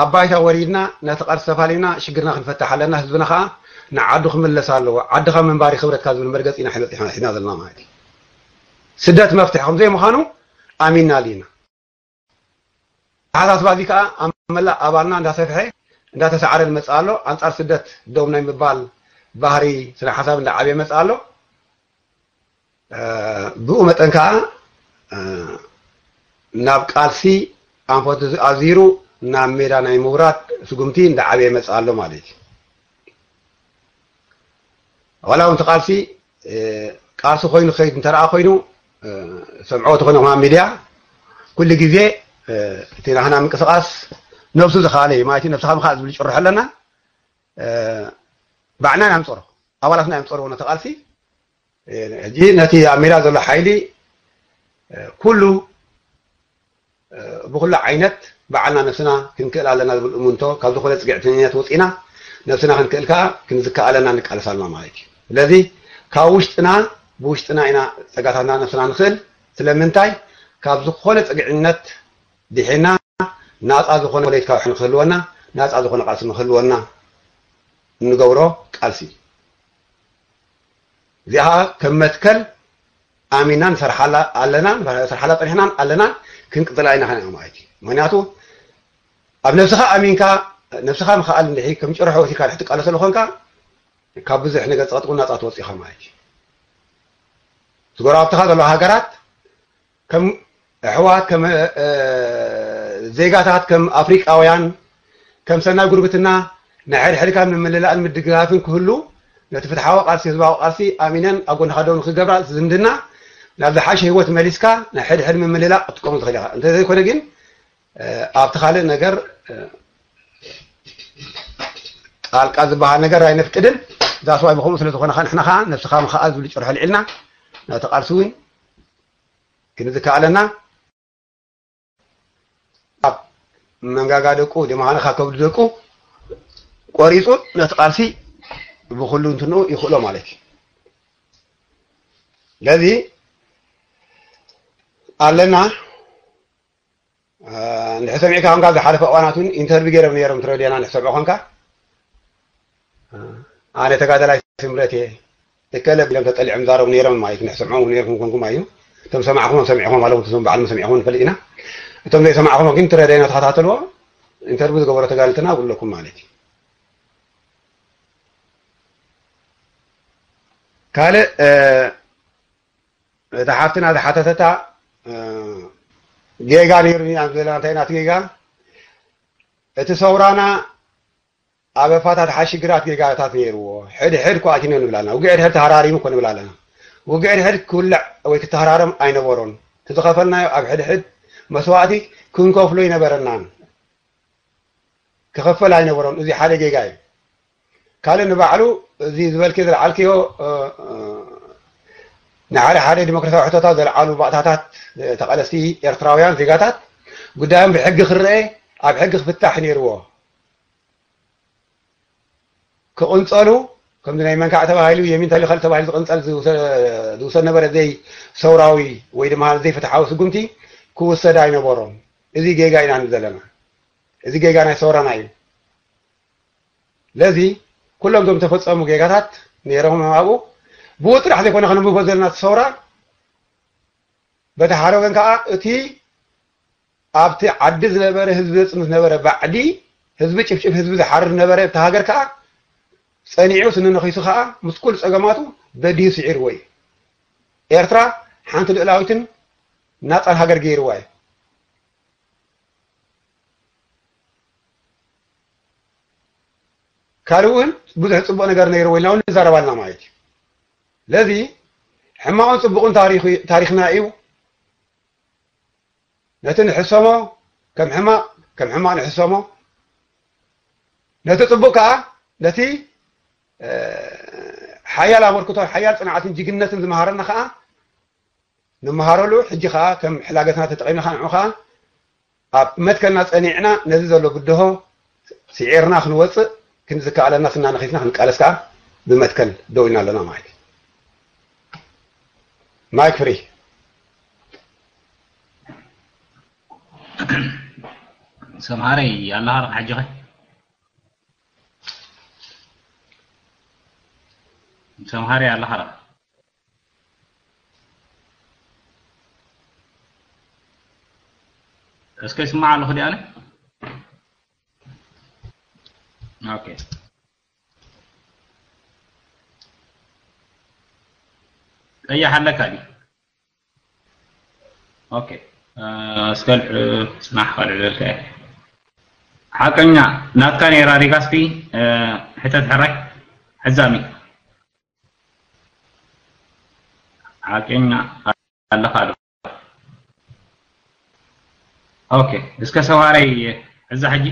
ኣብ ባይታ ወሪድና ነቲ ቃልሲ ተፋሊምና ሽግርና ክንፈታሕ ኣለና ህዝብና ከዓ ንዓዱ ክምለስ ኣለዎ ዓድኻ ምንባሪ ክብረትካ ዝብል መርገፂ ኢና ሕና ዘለና ማለት እዩ ስደት መፍትሒ ከምዘይ ምዃኑ ኣሚንና ኣሊና ኣተሓሳስባ እዚ ከዓ ኣብ መላእ ኣባልና እንዳሰፍሐ እንዳተሳዕረ ዝመፅእ ኣሎ ኣንፃር ስደት ደው ናይ ምባል ባህሪ ስነ ሓሳብ እንዳዓብየ መፅእ ኣሎ ብኡ መጠን ከዓ ናብ ቃልሲ ኣንፈቱ ኣዚሩ ናብ ሜዳ ናይ ምውራድ ስጉምቲ እንዳዓበየ መፅእ ኣሎ ማለት እዩ። ዋላ እውን እቲ ቃልሲ ቃልሲ ኮይኑ ክኸይድ እንተረኣ ኮይኑ ሰምዖ ተኾነ ከማ ሚድያ ኩሉ ግዜ እቲ ናህና ምንቅስቃስ ነብሱ ዝኸኣለ እዩ ማለት እዩ። ነብስኻ ምኻእ ዝብል ጭርሖ ኣለና። ባዕልና ኢና ንፀሮ ኣባላትና እዮም ፀርዎ ነቲ ቃልሲ። ሕጂ ነቲ ኣብ ሜዳ ዘሎ ሓይሊ ኩሉ ብኩሉ ዓይነት ባዕልና ነብስና ክንክእል ኣለና ዝብል እምንቶ ካብ ዝኾነ ፅግዕተኛነት ወፂና ነብስና ክንክእል ከዓ ክንዝከኣለና ንቃለስ ኣለና ማለት እዩ። ስለዚ ካብ ውሽጥና ብውሽጥና ኢና ፀጋታትና ነብስና ንኽእል። ስለምንታይ ካብ ዝኾነ ፅግዕነት ድሒና ናፃ ዝኾነ ፖለቲካዊ ሕን ክህልወና ናፃ ዝኾነ ቃልሲ ንክህልወና እንገብሮ ቃልሲ እዩ። እዚኣ ከም መትከል ኣሚና ንሰርሓላ ኣለና፣ ንሰርሓላ ፀኒሕናን ኣለና፣ ክንቅፅላ ኢና ኸና ማለት እዩ። ምክንያቱ ኣብ ነብስኻ ኣሚንካ ነብስኻ ምኽኣል እንድሒ ከም ጭርሖ ወሲካ ክትቃለሰሉ ኮንካ ካብ ብዙሕ ነገር ፀቕጥቁ ናፃ ትወፅእ ኢኻ ማለት እዩ። እቲ ጎረባብትኻ ዘለዋ ሃገራት ከም ኣሕዋት ከም ዜጋታት ከም ኣፍሪቃውያን ከም ሰናይ ጉርብትና ናይ ሕድሕድካ ንምልላእን ምድግጋፍን ክህሉ ነቲ ፍትሓዊ ቃልሲ ህዝባዊ ቃልሲ ኣሚነን ኣብ ጎንኻ ደው ንክገብራ ዝምድና ናብ ዝሓሸ ህይወት መሊስካ ናይ ሕድሕድ ምምልላእ ክትጥቀሙ ትኽእል ኢኻ። እንተዘይኮነ ግን ኣብቲ ካልእ ነገር ጣልቃ ዝበሃል ነገር ኣይነፍቅድን። ዛስዋይ ብከምኡ ስለ ዝኾነ ንሕና ከዓ ነብስኻ ምኽኣል ዝብል ጭርሖ ኣልዒልና ነቲ ቃልሲ እውን ክንዝከኣለና ኣብ መንጋጋ ደቁ ድማኒ ካብ ከብዲ ደቁ ቆሪፁ ነቲ ቃልሲ ብኩሉ እንትንኡ ይኽእሎ ማለት እዩ። ስለዚ ኣለና ንሕሰሚዕካ ኮንካ ዝሓለፈ እዋናት እውን ኢንተርቪው ገይሮም ነይሮም ትረድዮና ንሕሰምዖ ኮንካ ኣነ ተጋደላይ ስምረት እየ እከለ ቢሎም ተጠሊዖም ዛረቡ ነይሮም ማለት ንሕሰምዖም ነይርኩም ኮንኩም ኣዩ እቶም ሰማዕኹም ሰሚዕኹም ኣለዉ እቶም በዓል ሰሚዕኹም ንፈልጥ ኢና እቶም ዘይሰማዕኹም ግን ትረደና ተኸታተልዎ ኢንተርቪው ዝገበሮ ተጋልትና ብለኩም ማለት እዩ ካልእ እታ ሓፍትና ዝሓተተታ ጌጋ ነይሩ ኢና ዘለና እንታይ ናት ጌጋ እቲ ሰውራና ኣብ ኣፋታት ሓሺ ግራት ጌጋታት ነይርዎ ሕድ ሕድ ኳ ኣቲኖ ንብል ኣለና ውግዕ ሕድ ሕድ ተሃራሪሙ ኮ ንብል ኣለና ውግዕ ሕድ ሕድ ክውልዕ ወይ ክተሃራረም ኣይነበሮን እቲ ዝኸፈልናዮ ኣብ ሕድ ሕድ መስዋእቲ ክንከፍሎ ይነበረናን ክኸፈል ኣይነበሮን እዚ ሓደ ጌጋ እዩ ካልእ ንባዕሉ እዚ ዝበልክዮ ዝለዓልክዮ ንሓደ ሓደ ዲሞክራሲያዊ ሕቶታት ዘልዓሉ ባእታታት ተቓለስቲ ኤርትራውያን ዜጋታት ጉዳዮም ብሕጊ ክረአ ኣብ ሕጊ ክፍታሕ ነይርዎ ክቕንጸሉ ከምዚ ናይ መንካዕ ተባሂሉ የሚን ተሊኸል ተባሂሉ ዝቕንጸል ዝውሰድ ነበረ ዘይ ሰውራዊ ወይ ድማ ዘይፍትሓዊ ስጉምቲ ክውሰድ ኣይነበሮም እዚ ጌጋ ኢና ዘለና እዚ ጌጋ ናይ ሰውራና እዩ ለዚ ኩሎም ዞም ተፈጸሙ ጌጋታት ነይሮም ኣብኡ ብኡ ጥራሕ ዘይኮነ ከነንብቦ ዘለና ሰውራ በቲ ሓደ ወገን ከዓ እቲ ኣብቲ ዓዲ ዝነበረ ህዝቢ ዘፅንት ነበረ ባዕዲ ህዝቢ ጭፍጭፍ ህዝቢ ዝሓርር ነበረ እቲ ሃገር ከዓ ፀኒዑ ስንነኺሱ ከዓ ምስ ኩሉ ፀገማቱ በዲሁ ስዒርዎ እዩ ኤርትራ ሓንቲ ልእላዊትን ናፃን ሃገር ገይርዋ እዩ ካልእ እውን ብዙሕ ፅቡቅ ነገር ነይርዎ ኢልና እውን ንዛረባልና ማለት እዩ ለዚ ሕማቅን ፅቡቅን ታሪክና እዩ ነቲ ንሕሰሞ ከም ሕማቅ ከም ሕማቅ ንሕሰሞ ነቲ ፅቡቅ ከዓ ነቲ ሓያል ኣበርክቶ ሓያል ፅንዓትን ጅግነትን ዝመሃረና ከዓ ንመሃረሉ ሕጂ ከዓ ከም ሕላገትና ተጠቂምና ከዓ ንዑ ከዓ ኣብ መትከልና ፀኒዕና ነዚ ዘሎ ብድሆ ስዒርና ክንወፅእ ክንዝከኣለና ስና ነኺስና ክንቃለስ ከዓ ብመትከል ደው ኢልና ኣለና ማለት እዩ ማይክ ፍሪ ሰምሃረይ ኣለኻ ዶ ሓጅኸ ሰምሃረይ ኣለኻ ዶ እስከ ይስማዕ ኣለኹ ዲኣነ ኦኬ ቀያሕ ኣለካ ድዩ? ኦኬ። እስከ ጽናሕ፣ ከልዕለልካ እየ። ሓቀኛ ናትካ ነይራ ሪጋስቲ። ሕተት ሕራይ። ሕዛሚ ሓቀኛ ኣለኻ ዶ? ኦኬ። እስከ ሰዋረይ። እዛ ሕጂ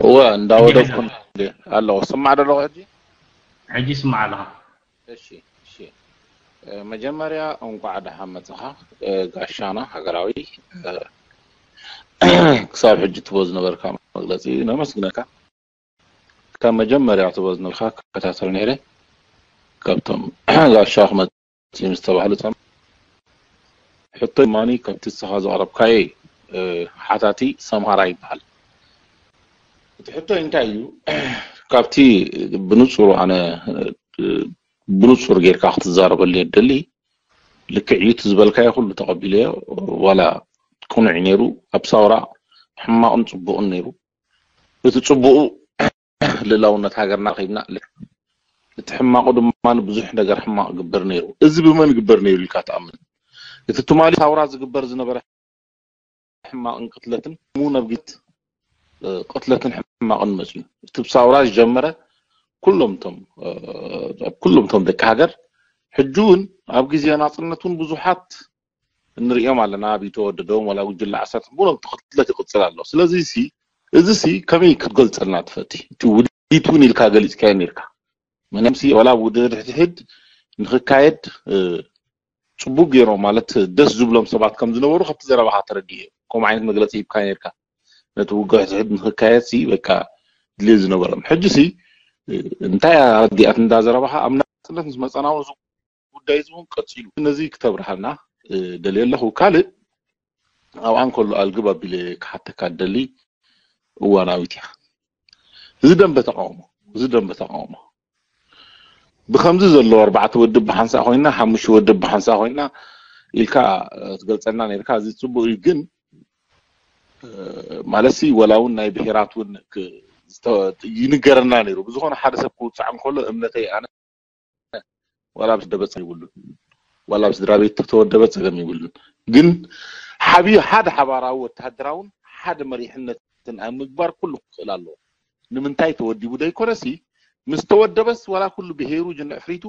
እወ እንዳወደኩ ኣለኹ። ስማዕ ደለኹ ሕጂ። ሕጂ ስማዕ ኣለኻ። እሺ፣ እሺ። መጀመርያ እንቋዕ ደሓን መጻኻ። ጋሻና ሃገራዊ፣ ክሳብ ሕጂ ትቦ ዝነበርካ መግለጺ ነመስግነካ። ካብ መጀመርያ ትቦ ዝነበርካ ክከታተል ነይረ። ካብቶም ጋሻ ክመጽእ ምስ ተባህሉ ጸም ሕቶ ማኒ ካብቲ ንስኻ ዘቕረብካዮ ሓታቲ ሰምሃራ ይበሃል። እቲ ሕቶ እንታይ እዩ? ካብቲ ብንጹሩ ኣነ ብንጹር ጌርካ ክትዛረበሉ የደሊ። ልክዕ እዩ፣ እቲ ዝበልካዮ ኩሉ ተቐቢለዮ። ዋላ ቅኑዕ እዩ ነይሩ። ኣብ ሳውራ ሕማቕን ጽቡቕን ነይሩ። እቲ ጽቡቑ ልእላውነት ሃገርና ረኺብና። እቲ ሕማቑ ድማ ብዙሕ ነገር ሕማቕ ግበር ነይሩ። እዚ ብመን ግበር ነይሩ ኢልካ ትኣምን? እቲ ትማሊ ሳውራ ዝግበር ዝነበረ ሕማቕን ቅትለትን ሙ ነብጊት ቅትለትን ሕማቕን መፅዩ። እቲ ብሳውራ ዝጀመረ ኩሎም ቶም ኩሎም ቶም ደቂ ሃገር ሕጂ እውን ኣብ ግዜ ናፅነት እውን ብዙሓት እንርእዮም ኣለና። ኣብ ኢተወደዶም ዋላ ጉጅለ ዓሰርተ ብሎም ቅትለት ይቕፅል ኣሎ። ስለዚ ሲ እዚ ሲ ከመይ ክትገልፀልና ትፈቲ? እቲ ውዲት እውን ኢልካ ገሊፅካዮ ነርካ። ምንም ሲ ዋላ ውድድር ሕድሕድ ንክካየድ ጽቡቅ ገይሮም ማለት ደስ ዝብሎም ሰባት ከም ዝነበሩ ካብቲ ዘረባኻ ተረዲእ። ከምኡ ዓይነት መግለፂ ሂብካ ነርካ። ነቲ ውግእ ሕድሕድ ንክካየድ ሲ በቃ ድልየት ዝነበሮም። ሕጂ ሲ እንታይ ኣረዲኣት እንዳ ዘረባኻ ኣብ ናፅነት ምስ መፀና እውን እዚ ጉዳይ እዚ እውን ቀፂሉ ነዚ ክተብርሃልና ደልየ ኣለኹ። ካልእ ኣብኣ እንከሎ ኣልግብ ኣቢለ ክሓተካ ደሊ እዋናዊት እያ። እዚ ደንበ ተቃውሞ እዚ ደንበ ተቃውሞ ብከምዚ ዘሎ ኣርባዕተ ወድብ ብሓንሳእ ኮይና ሓሙሽተ ወድብ ብሓንሳእ ኮይና ኢልካ ትገልፀልና ነርካ። እዚ ፅቡቅ እዩ ግን ማለት ሲ ወላ እውን ናይ ብሄራት እውን ይንገረና ነይሩ። ብዝኾነ ሓደ ሰብ ክውፃዕ እንከሎ እምነተይ ኣነ ዋላ ኣብ ስደበ ፀገም ይብሉን ዋላ ኣብ ስድራ ቤት ተተወደበ ፀገም ይብሉን። ግን ሓብዩ ሓደ ሓባራዊ ወተሃደራውን ሓደ መሪሕነትን ኣብ ምግባር ኩሉ ክኽእል ኣለዎ። ንምንታይ ተወዲቡ ዘይኮነሲ ምስ ተወደበስ ዋላ ኩሉ ብሄሩ ጅንዕ ፍሪቱ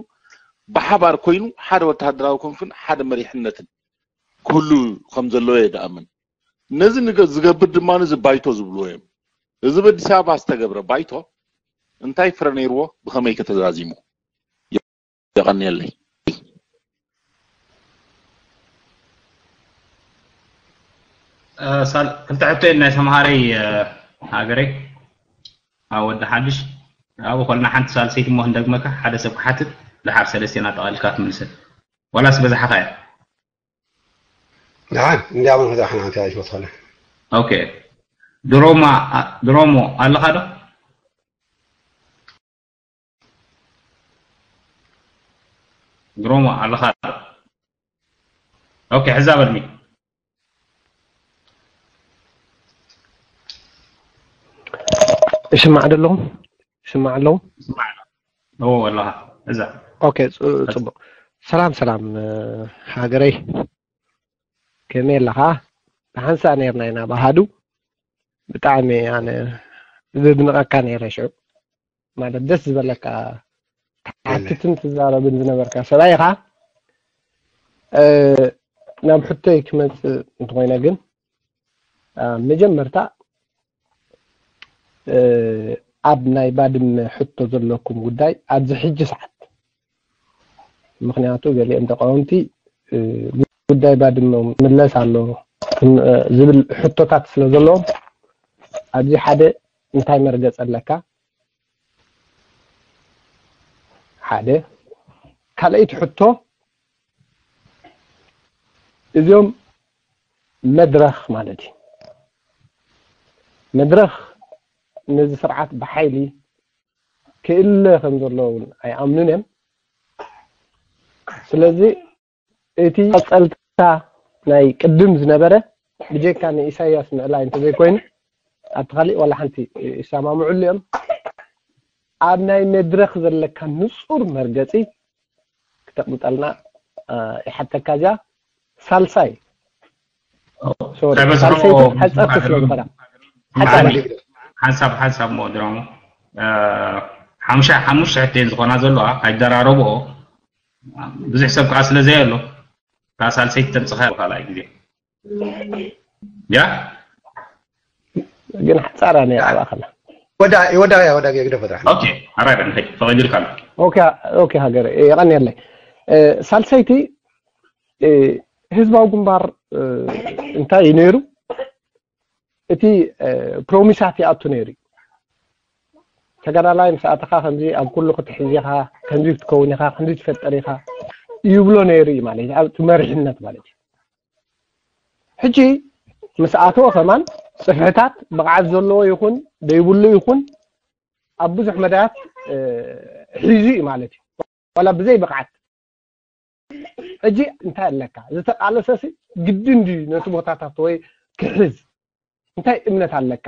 ብሓባር ኮይኑ ሓደ ወተሃደራዊ ክንፍን ሓደ መሪሕነትን ክህሉ ከም ዘለዎ እየ ድኣምን። ነዚ ዝገብር ድማ እዚ ባይቶ ዝብልዎ እዮም። እዚ በኣዲስ ኣበባ ዝተገብረ ባይቶ እንታይ ፍረ ነይርዎ? ብኸመይ ከተዛዚሙ? የቐንየለይ። ክልተ ሕቶ ናይ ሰምሃረይ ሃገረይ ኣብ ወዲ ሓድሽ ኣብኡ ኮልና ሓንቲ ሳልሰይቲ እሞ ክንደግመካ ሓደ ሰብ ክሓትት ድሓር ሰለስቴና ጠቓልልካ ትምልሰል ዋላስ በዛሓኻ እያ? ደሓን እንዲያው ነው ዛሕና አንተ ያይሽ ወጥፈለ ኦኬ ድሮማ ድሮሞ ኣለኻ ዶ? ድሮሞ ኣለኻ ዶ? ኦኬ ሕዛ በልሚ ይስማዕ ዶ ኣለኹ? ይስማዕ ኣለኹ? እዎ ኣለኻ እዛ ኦኬ ጽቡቅ ሰላም ሰላም ሃገረይ ከመይ ኣለኻ ብሓንሳእ ነርና ኢና ብሃዱ ብጣዕሚ ኣነ ዘድንቐካ ነይረ ሽዑ ማለት ደስ ዝበለካ ትሓትትን ትዛረብን ዝነበርካ ሰብኣይ ኢኻ ናብ ሕቶይ ክመፅእ እንተኾይነ ግን መጀመርታ ኣብ ናይ ባድመ ሕቶ ዘለኩም ጉዳይ ኣብዚ ሕጂ ሰዓት ምክንያቱ ገሊኦም ተቃወምቲ ጉዳይ ባድመ ምለስ ኣሎ ዝብል ሕቶታት ስለ ዘለዎም ኣብዚ ሓደ እንታይ መርገፅ ኣለካ ሓደ ካልኣይቲ ሕቶ እዚኦም መድረኽ ማለት እዩ። መድረኽ ነዚ ስርዓት ብሓይሊ ክእለ ከም ዘሎ እውን ኣይኣምኑን እዮም። ስለዚ እቲ ቀፀልታ ናይ ቅድም ዝነበረ ብጀካ ንኢሳያስ ምእላይ እንተዘይኮይኑ ኣብቲ ካሊእ ዋላ ሓንቲ ይሰማምዑሉ እዮም። ኣብ ናይ መድረኽ ዘለካ ንፁር መርገፂ ተቕምጠልና። እ፣ ይሓተካ እዚኣ ሳልሳይ ሶሪ ከበዝሖ ሳልሰይቲ ሓፀርቲ ስለ ዝኾና ሓፃሪ ሓንሳብ ሓንሳብ ሞ ድሮሞ ሓሙሻ ሓሙሽተ ሕቴን ዝኾና ዘለዋ ኣይደራረብኦ ብዙሕ ሰብ ከዓ ስለ ዘየሎ እታ ሳልሰይቲ ተምፅኻ ካልኣይ ግዜ ያ ግን ሓፃራ ነይራ ኣብኣ ከላ ወዳ ወዳ ወዳ ግደፈ ጥራሕ ኦኬ ኣራይ በንኸይ ፈቒዱልካ ኣሎ ኦኬ ኦኬ ሃገር የቐንየለይ። እ፣ ሳልሰይቲ እ፣ ህዝባዊ ግንባር እ፣ እንታይ እዩ ነይሩ? እቲ እ፣ ፕሮሚሳት ይኣቱ ነይሩ እዩ። ተጋዳላይ ምስ ኣተኻ ከምዚ ኣብ ኩሉ ክትሕዝ ኢኻ፣ ከምዚ ክትከውን ኢኻ፣ ከምዚ ትፈጥር ኢኻ ይብሎ ነይሩ እዩ ማለት እዩ። ኣብቲ መሪሕነት ማለት እዩ። ሕጂ ምስ ኣተወ ከማን ፅፍሕታት ብቕዓት ዘለዎ ይኹን ዘይብሉ ይኹን ኣብ ብዙሕ መዳያት እ፣ ሒዙ እዩ ማለት እዩ። ዋላ ብዘይ ብቕዓት ሕጂ እንታይ ኣለካ? ዝተቃለሰሲ ግድን ድዩ ነቲ ቦታታት ወይ ክሕዝ? እንታይ እምነት ኣለካ?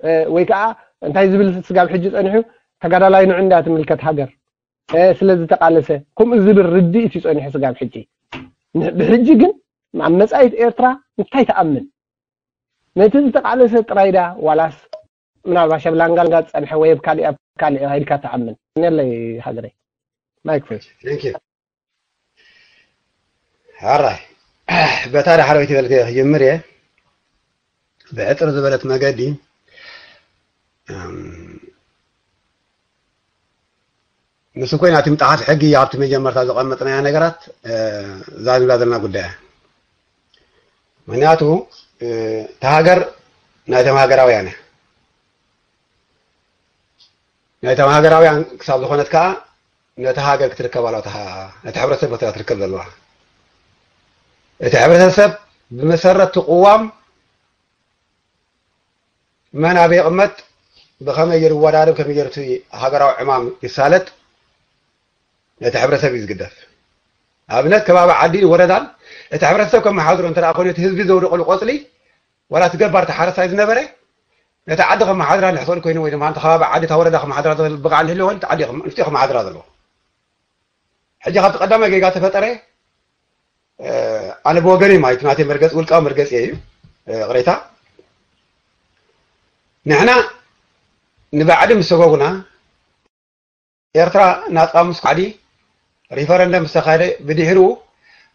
እ፣ ወይ ከዓ እንታይ ዝብል ስጋብ ሕጂ ጸኒሑ ተጋዳላይ ንዑ እንዳ ትምልከት ሃገር እ፣ ስለ ዝተቃለሰ ከምኡ ዝብል ርድኢት እዩ ጸኒሑ ስጋብ ሕጂ። ን- ብሕጂ ግን ኣብ መጻኢት ኤርትራ እንታይ ትኣምን? ነቲ ዝተቃለሰ ጥራይ ዳ ዋላስ ምናልባት ኣብ ላንጋንጋ ዝጸንሐ ወይ ኣብ ካሊእ ኣብ ካሊእ ኢልካ ትኣምን? ነለይ ሃገረይ ማይክ ፍሪ Thank you ሕራይ በታ ዳሕረወይቲ በልከ ክጅምር እየ ብዕጥር ዝበለት መገዲ እም፣ ምስ ኮይና እቲ ምጣሓት ሕጊ ኣብቲ መጀመርታ ዘቐመጥናያ ነገራት እ፣ እዛ ንብላ ዘለና ጉዳይ እያ። ምክንያቱ እ፣ እታ ሃገር ናይ ተማሃገራውያን እያ ናይቶም ሃገራውያን ክሳብ ዝኾነት ከዓ ነቲ ሃገር ክትርከብ ኣለዋ ነቲ ሕብረተሰብ ቦታ ክትርከብ ዘለዋ እቲ ሕብረተሰብ ብመሰረት እቲ ቅዋም መን ኣበይ ይቕመጥ ብኸመይ ገይሩ ይወዳደር ከመይ ገይሩ እቲ ሃገራዊ ዕማም ይሳለጥ ነቲ ሕብረተሰብ እዩ ዝግደፍ ኣብነት ከባቢ ዓዲን ወረዳን እቲ ሕብረተሰብ ከመሓድሮ እንተ ኮይኑ እቲ ህዝቢ ዘውደቐሉ ቆፅሊ ዋላ እቲ ገባር ተሓረሳይ ዝነበረ ነቲ ዓዲ ከመሓድራ ንሕሰል ኮይኑ ወይ ድማ እቲ ከባቢ ዓዲ እታ ወረዳ ከመሓድራ ዝኽእል ብቕዓት ንህልዎ እቲ ዓዲ ከም- ንፍትዮ ከመሓድራ ዘለዎ ሕጂ ካብቲ ቀዳማይ ጌጋ ተፈጠረ እ፣ ኣነ ብወገነይ ማለት ናተይ መርገፂ ውልቃዊ መርገፂ እዩ እ፣ ቅሬታ ንሕና ንባዕዲ ምስ ሰጎጉና ኤርትራ ናፃ ምስ ዓዲ ሪፈረንደም ዝተኻየደ ብድሕሪኡ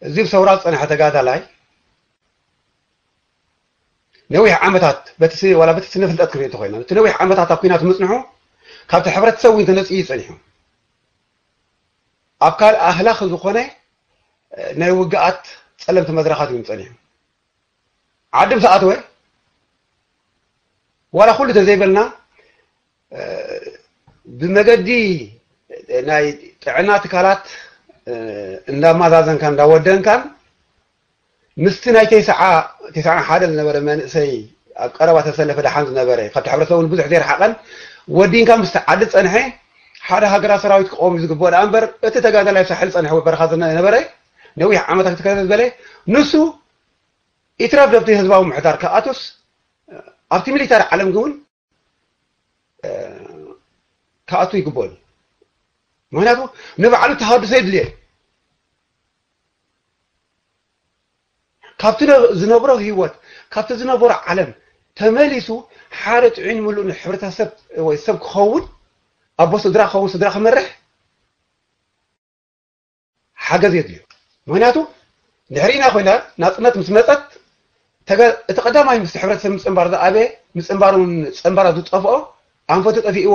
እዚ ብሰውራ ዝፀንሐ ተጋዳላይ ነዊሕ ዓመታት በቲ ስ- ዋላ በቲ ስነ ፍልጠት ክርኢ እንተኮይና እቲ ነዊሕ ዓመታት ኣብ ኩናት ምፅንሑ ካብቲ ሕብረተሰብ እውን ተነፂኡ እዩ ፀኒሑ ኣብ ካልእ ኣህላኺ ዝኾነ እ፣ ናይ ውግኣት ፀለምቲ መድረኻት እዩ ፀኒሑ ዓዲ ምስ ኣተወ ዋላ ኩሉ ተዘይበልና እ፣ ብመገዲ ናይ ጥዕና ትካላት እ፣ እንዳማዛዘንካን እንዳወደንካን ምስቲ ናይ ተስዓ ተስዓ ሓደ ዝነበረ መንእሰይ ኣብ ቀረባ ተሰለፈ ደሓን ዝነበረ ካብቲ ሕብረተሰብ እውን ብዙሕ ዘይረሓቐን ወዲንካ ምስቲ ዓዲ ዝፀንሐ ሓደ ሃገራዊ ሰራዊት ክቐውም እዩ ዝግብኦ ደኣ እምበር እቲ ተጋዳላይ ኣብ ሳሕል ዝፀንሐ ወይ በረኻ ዝነበረ ነዊሕ ዓመታት ክትከተ ዝበለ ንሱ ይትረፍ ደብቲ ህዝባዊ ምሕዳር ክኣቱስ ኣብቲ ሚሊታሪ ዓለም ግን ክኣቱ ይግበሉ ምክንያቱ ንባዕሉ ተሃድሶ የድልየ ካብቲ ዝነብሮ ህይወት ካብቲ ዝነበሮ ዓለም ተመሊሱ ሓደ ጥዑይ ንምሉእ ሕብረተሰብ ወይ ሰብ ክኸውን ኣቦ ስድራ ክኸውን ስድራ ክመርሕ ሓገዝ የድልዮ ምክንያቱ ድሕሪና ኮይና ናፅነት ምስ መፀት እቲ ቀዳማይ ምስ ሕብረተሰብ ምፅንባር ዝኣበየ ምፅንባር እውን ፀንባራ ዝጠፍኦ ኣንፈቱ ጠፊእዎ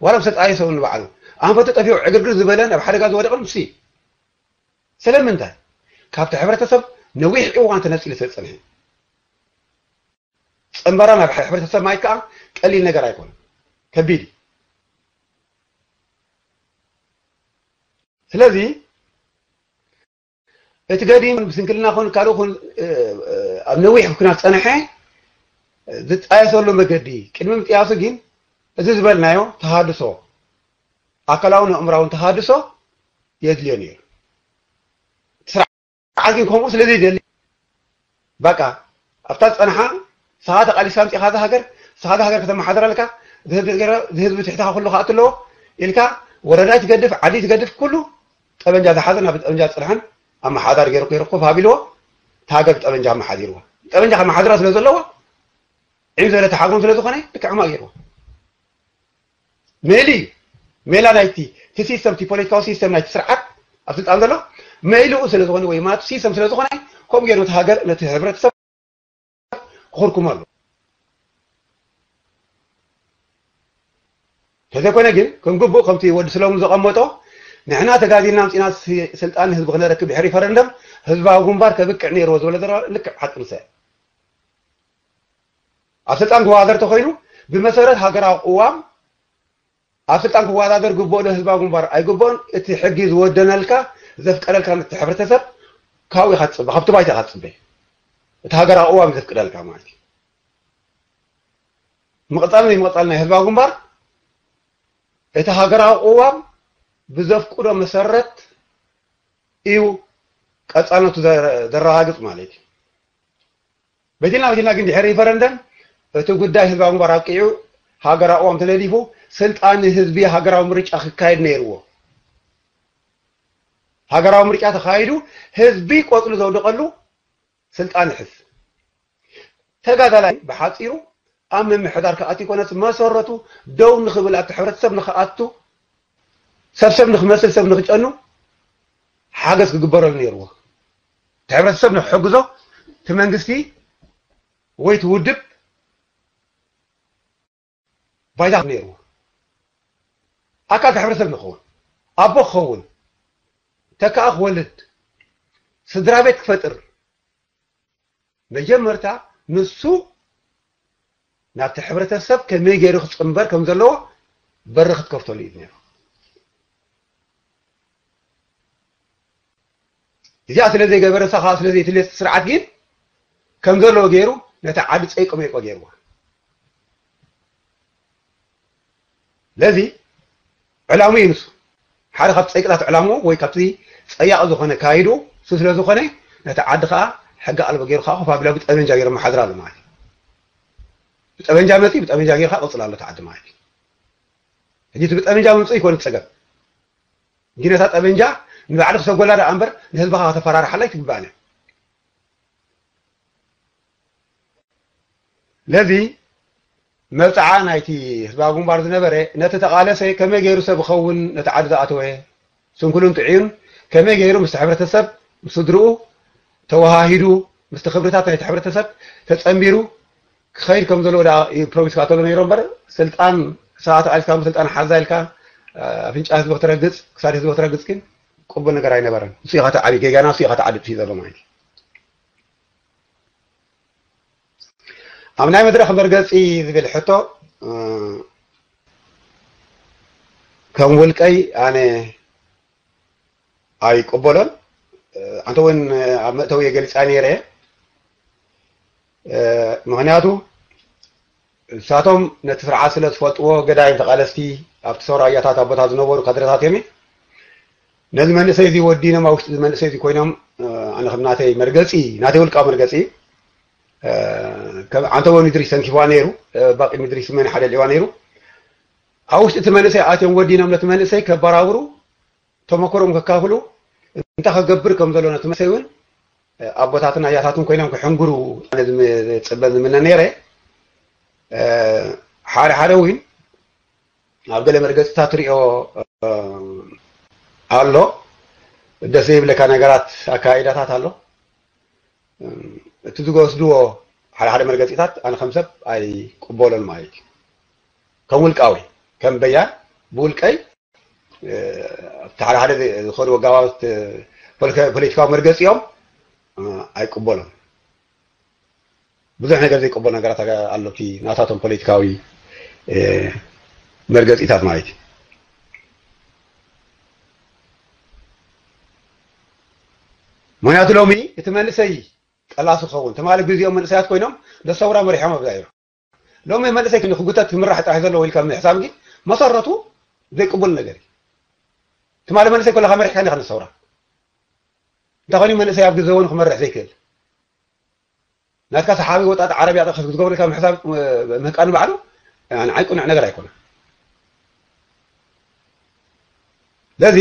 ዋላ ምስ ተጣየሰ እውን ንባዕሉ ኣንፈቱ ጠፊኡ ዕግርግር ዝበለን ኣብ ሓደጋ ዝወደቐን ምስ ስለምንታይ ካብቲ ሕብረተሰብ ነዊሕ እዋን ተነፂሉ ስለ ዝፀንሐ ፀንባራ ናብ ሕብረተሰብ ማየት ከዓ ቀሊል ነገር ኣይኮነ ከቢድ እዩ ስለዚ እቲ ገዲም ብስንክልና ኹን ካልእ ኹን ኣብ ነዊሕ ኩናት ፀንሐ ዝጣየሰሉ መገዲ ቅድሚ ምጥያሱ ግን እዚ ዝበልናዮ ተሃድሶ ኣካላውን ኣእምራውን ተሃድሶ የድልዮ ነይሩ ስርዓት ግን ከምኡ ስለ ዘይደሊ በቃ ኣብታ ዝፀንሓ ስኻ ተቃሊስካ ምፂኻ እዛ ሃገር ስኻ እዛ ሃገር ከተመሓድራ ኣለካ ዝህዝቢ ትሕትኻ ኩሉ ክኣቱ ኣለዎ ኢልካ ወረዳ ትገድፍ ዓዲ ትገድፍ ኩሉ ጠበንጃ ዝሓዘ ናብ ጠበንጃ ዝፅንሐን ኣመሓዳሪ ገይሩ ከይሩ ኮፍ ኣቢልዎ፣ እቲ ሃገር ብጠበንጃ ኣመሓዲርዎ። ጠበንጃ ከመሓድራ ስለ ዘለዎ፣ ዒም ዝበለ ተሓግሮም ስለ ዝኾነ፣ ልክዕ ሕማቕ ገይርዎ። ሜሊ እዩ። ሜላ ናይቲ፣ እቲ ሲስተም፣ እቲ ፖለቲካዊ ሲስተም ናይቲ ስርዓት ኣብ ስልጣን ዘሎ፣ ሜልኡ ስለ ዝኾነ ወይ ማቱ ሲስተም ስለ ዝኾነ፣ ከምኡ ገይሩ ነቲ ሃገር፣ ነቲ ሕብረተሰብ ክኹርኩም ኣሎ። እንተዘይኮነ ግን፣ ከም ግቡእ ከምቲ ወዲ ስለሙ ዘቐመጦ፣ ንሕና ተጋዲልና ኣምፂና ስ-፣ ስልጣን ንህዝቢ ክነረክብ ድሕሪ ሪፈረንደም፣ ህዝባዊ ግንባር ከብቅዕ ነይርዎ ዝበለ ዘሎ ልክዕ ሓቂ ምሰ ኣብ ስልጣን ክወዳደር ተኾይኑ፣ ብመሰረት ሃገራዊ ቅዋም ኣብ ስልጣን ክወዳደር ግብኦ ዶ ህዝባዊ ግንባር ኣይግብኦን፣ እቲ ሕጊ ዝወደነልካ፣ ዘፍቀደልካ ነቲ ሕብረተሰብ ካብኡ ኢኻ ትፅበ፣ ካብቲ ባይታ ኢኻ ትፅበ። እቲ ሃገራዊ ቅዋም ዘፍቅደልካ ማለት እዩ። ምቕፃል ዘይምቕፃል ናይ ህዝባዊ ግንባር፣ እቲ ሃገራዊ ቅዋም ብዘፍቅዶ መሰረት እዩ ቀፃልነቱ ዘ-፣ ዘረጋግፅ ማለት እዩ። በቲና በቲና ግን ድሕሪ ሪፈረንደም እቲ ጉዳይ ህዝባዊ ግንባር ኣብቂዑ፣ ሃገራዊ ቅዋም ተነዲፉ፣ ስልጣን ህዝቢ ሃገራዊ ምርጫ ክካየድ ነይርዎ። ሃገራዊ ምርጫ ተኻይዱ፣ ህዝቢ ቆፅሊ ዘውደቐሉ ስልጣን ይሕዝ። ተጋዳላይ ብሓፂሩ ኣብ ምምሕዳር ክኣቱ ይኮነስ መሰረቱ ደው ንኽብል ኣብቲ ሕብረተሰብ ንኽኣቱ፣ ሰብ ሰብ ንኽመስል፣ ሰብ ንኽጨኑ ሓገዝ ክግበረሉ ነይርዎ። እቲ ሕብረተሰብ ንክሕግዞ እቲ መንግስቲ ወይ እቲ ውድብ ባይታ ነይርዎ። ኣካል እቲ ሕብረተሰብ ንክኸውን፣ ኣቦ ክኸውን፣ ተካኣ ክወልድ፣ ስድራ ቤት ክፈጥር፣ መጀመርታ ንሱ ናብቲ ሕብረተሰብ ከመይ ገይሩ ክፅንበር ከም ዘለዎ በሪ ክትከፍተሉ እዩ ነይሩ። እዚኣ ስለ ዘይገበረ፣ ንሳ ከዓ ስለ ዘይትልየት ስርዓት ግን ከም ዘለዎ ገይሩ ነቲ ዓዲ ፀይቆ መይቆ ገይርዋ። ለዚ ዕላሙ እዩ ንሱ። ሓደ ካብቲ ፀይቅታት ዕላሙ ወይ ካብቲ ፀያቕ ዝኾነ ካይዱ እሱ ስለ ዝኾነ ነቲ ዓዲ ከዓ ሕጊ ኣልቦ ገይሩ ከዓ ኮፍ ኣቢላ ብጠበንጃ ገይሩ መሓድር ኣሎ ማለት እዩ። ብጠበንጃ መፂ ብጠበንጃ ገይሩ ከዓ ቅፅል ኣሎ እቲ ዓዲ ማለት እዩ። ሕጂ እቲ ብጠበንጃ ምምፅኡ ይኮን እቲ ፀገም። ግን ነታ ጠበንጃ ንባዕሉ ክሰጎላ ደኣ እምበር ንህዝብኻ ከተፈራርሓላ ኣይትግባእን እያ። ለዚ መብፅዓ ናይቲ ህዝባዊ ግንባር ዝነበረ ነቲ ተቓለሰ ከመይ ገይሩ ሰብ ክኸውን ነቲ ዓዲ ዝኣተወ ስንኩልን ጥዕዩን ከመይ ገይሩ ምስቲ ሕብረተሰብ ምስ ስድርኡ ተወሃሂዱ ምስቲ ክብርታት ናይቲ ሕብረተሰብ ተፀንቢሩ ክኸይድ ከም ዘለዎ ደኣ እዩ ፕሮሚስ ክኣተሉ ነይሩ እምበር ስልጣን ሰባት ኣልካ ስልጣን ሓዛ ኢልካ ኣፍንጫ ህዝቢ ክትረግፅ ክሳድ ህዝቢ ክትረግፅ ግን ቅቡል ነገር ኣይነበረን። ንሱ ኢኻ ተዓብዩ ጌጋና ንሱ ኢኻ ተዓዲ ጥፊ ዘሎ ማለት እዩ። ኣብ ናይ መድረኽ መርገፂ ዝብል ሕቶ ከም ውልቀይ ኣነ ኣይቅበሎን። ኣንተ እውን ኣብ መእተዊ ገሊፃ ነይረ። ምክንያቱ ንሳቶም ነቲ ስርዓት ስለ ዝፈልጥዎ ገዳይም ተቓለስቲ ኣብቲ ሰውራ ኣያታት ኣቦታት ዝነበሩ ካድረታት እዮም። ነዚ መንእሰይ እዚ ወዲኖም ኣብ ውሽጢ እዚ መንእሰይ እዚ ኮይኖም ኣነ ከም ናተይ መርገፂ ናተይ ውልቃዊ መርገፂ ከም ዓንተቦ ሚድሪስ ተንኪፍዋ ነይሩ። ባቂ ሚድሪስ መን ሓደ ልዕዋ ነይሩ። ኣብ ውሽጢ እቲ መንእሰይ ኣትዮም ወዲኖም ነቲ መንእሰይ ከበራብሩ ተመክሮም ከካፍሉ እንታይ ከገብር ከም ዘሎ ነቲ መንእሰይ እውን ኣቦታትን ኣያታትን ኮይኖም ክሕንግሩ ኣነ ዝም- ዝፅበ ዝምነ ነይረ። ሓደ ሓደ እውን ኣብ ገለ መርገፅታት ትሪኦ ኣሎ ደስ ዘይብለካ ነገራት ኣካይዳታት ኣሎ። እቲ ዝወስድዎ ሓደ ሓደ መርገፂታት ኣነ ከም ሰብ ኣይቅበሎን ማለት እዩ። ከም ውልቃዊ ከም በያን ብውልቀይ ኣብቲ ሓደ ሓደ ዝኸድዎ ጋባብት ፖለቲካዊ መርገፂኦም ኣይቅበሎም። ብዙሕ ነገር ዘይቅበል ነገራት ኣሎ እቲ ናታቶም ፖለቲካዊ መርገፂታት ማለት እዩ። ምክንያቱ ሎሚ እቲ መንእሰይ ቀላሲ ክኸውን ትማሊ ግዜኦም መንእሰያት ኮይኖም ለሰውራ መሪሖም ኣብዛ እዮም። ሎሚ መንእሰይ ክን ክጉተት ክምራሕ ጥራሕ ዘለዎ ኢልካ ምሕሳብ ግን መሰረቱ ዘይቅቡል ነገር እዩ። ትማሊ መንእሰይ ከለካ መሪሕካ ዲካ ንሰውራ እንታይ ኮይኑ መንእሰይ ኣብ ግዜ ዘበኑ ክመርሕ ዘይክእል ናትካ ሰሓቢ ወጣት ዓረብያ ጠቅስ ክትገብረልካ ምሕሳብ ምህቃን ባዕሉ ንዓይ ቁኑዕ ነገር ኣይኮነ። ስለዚ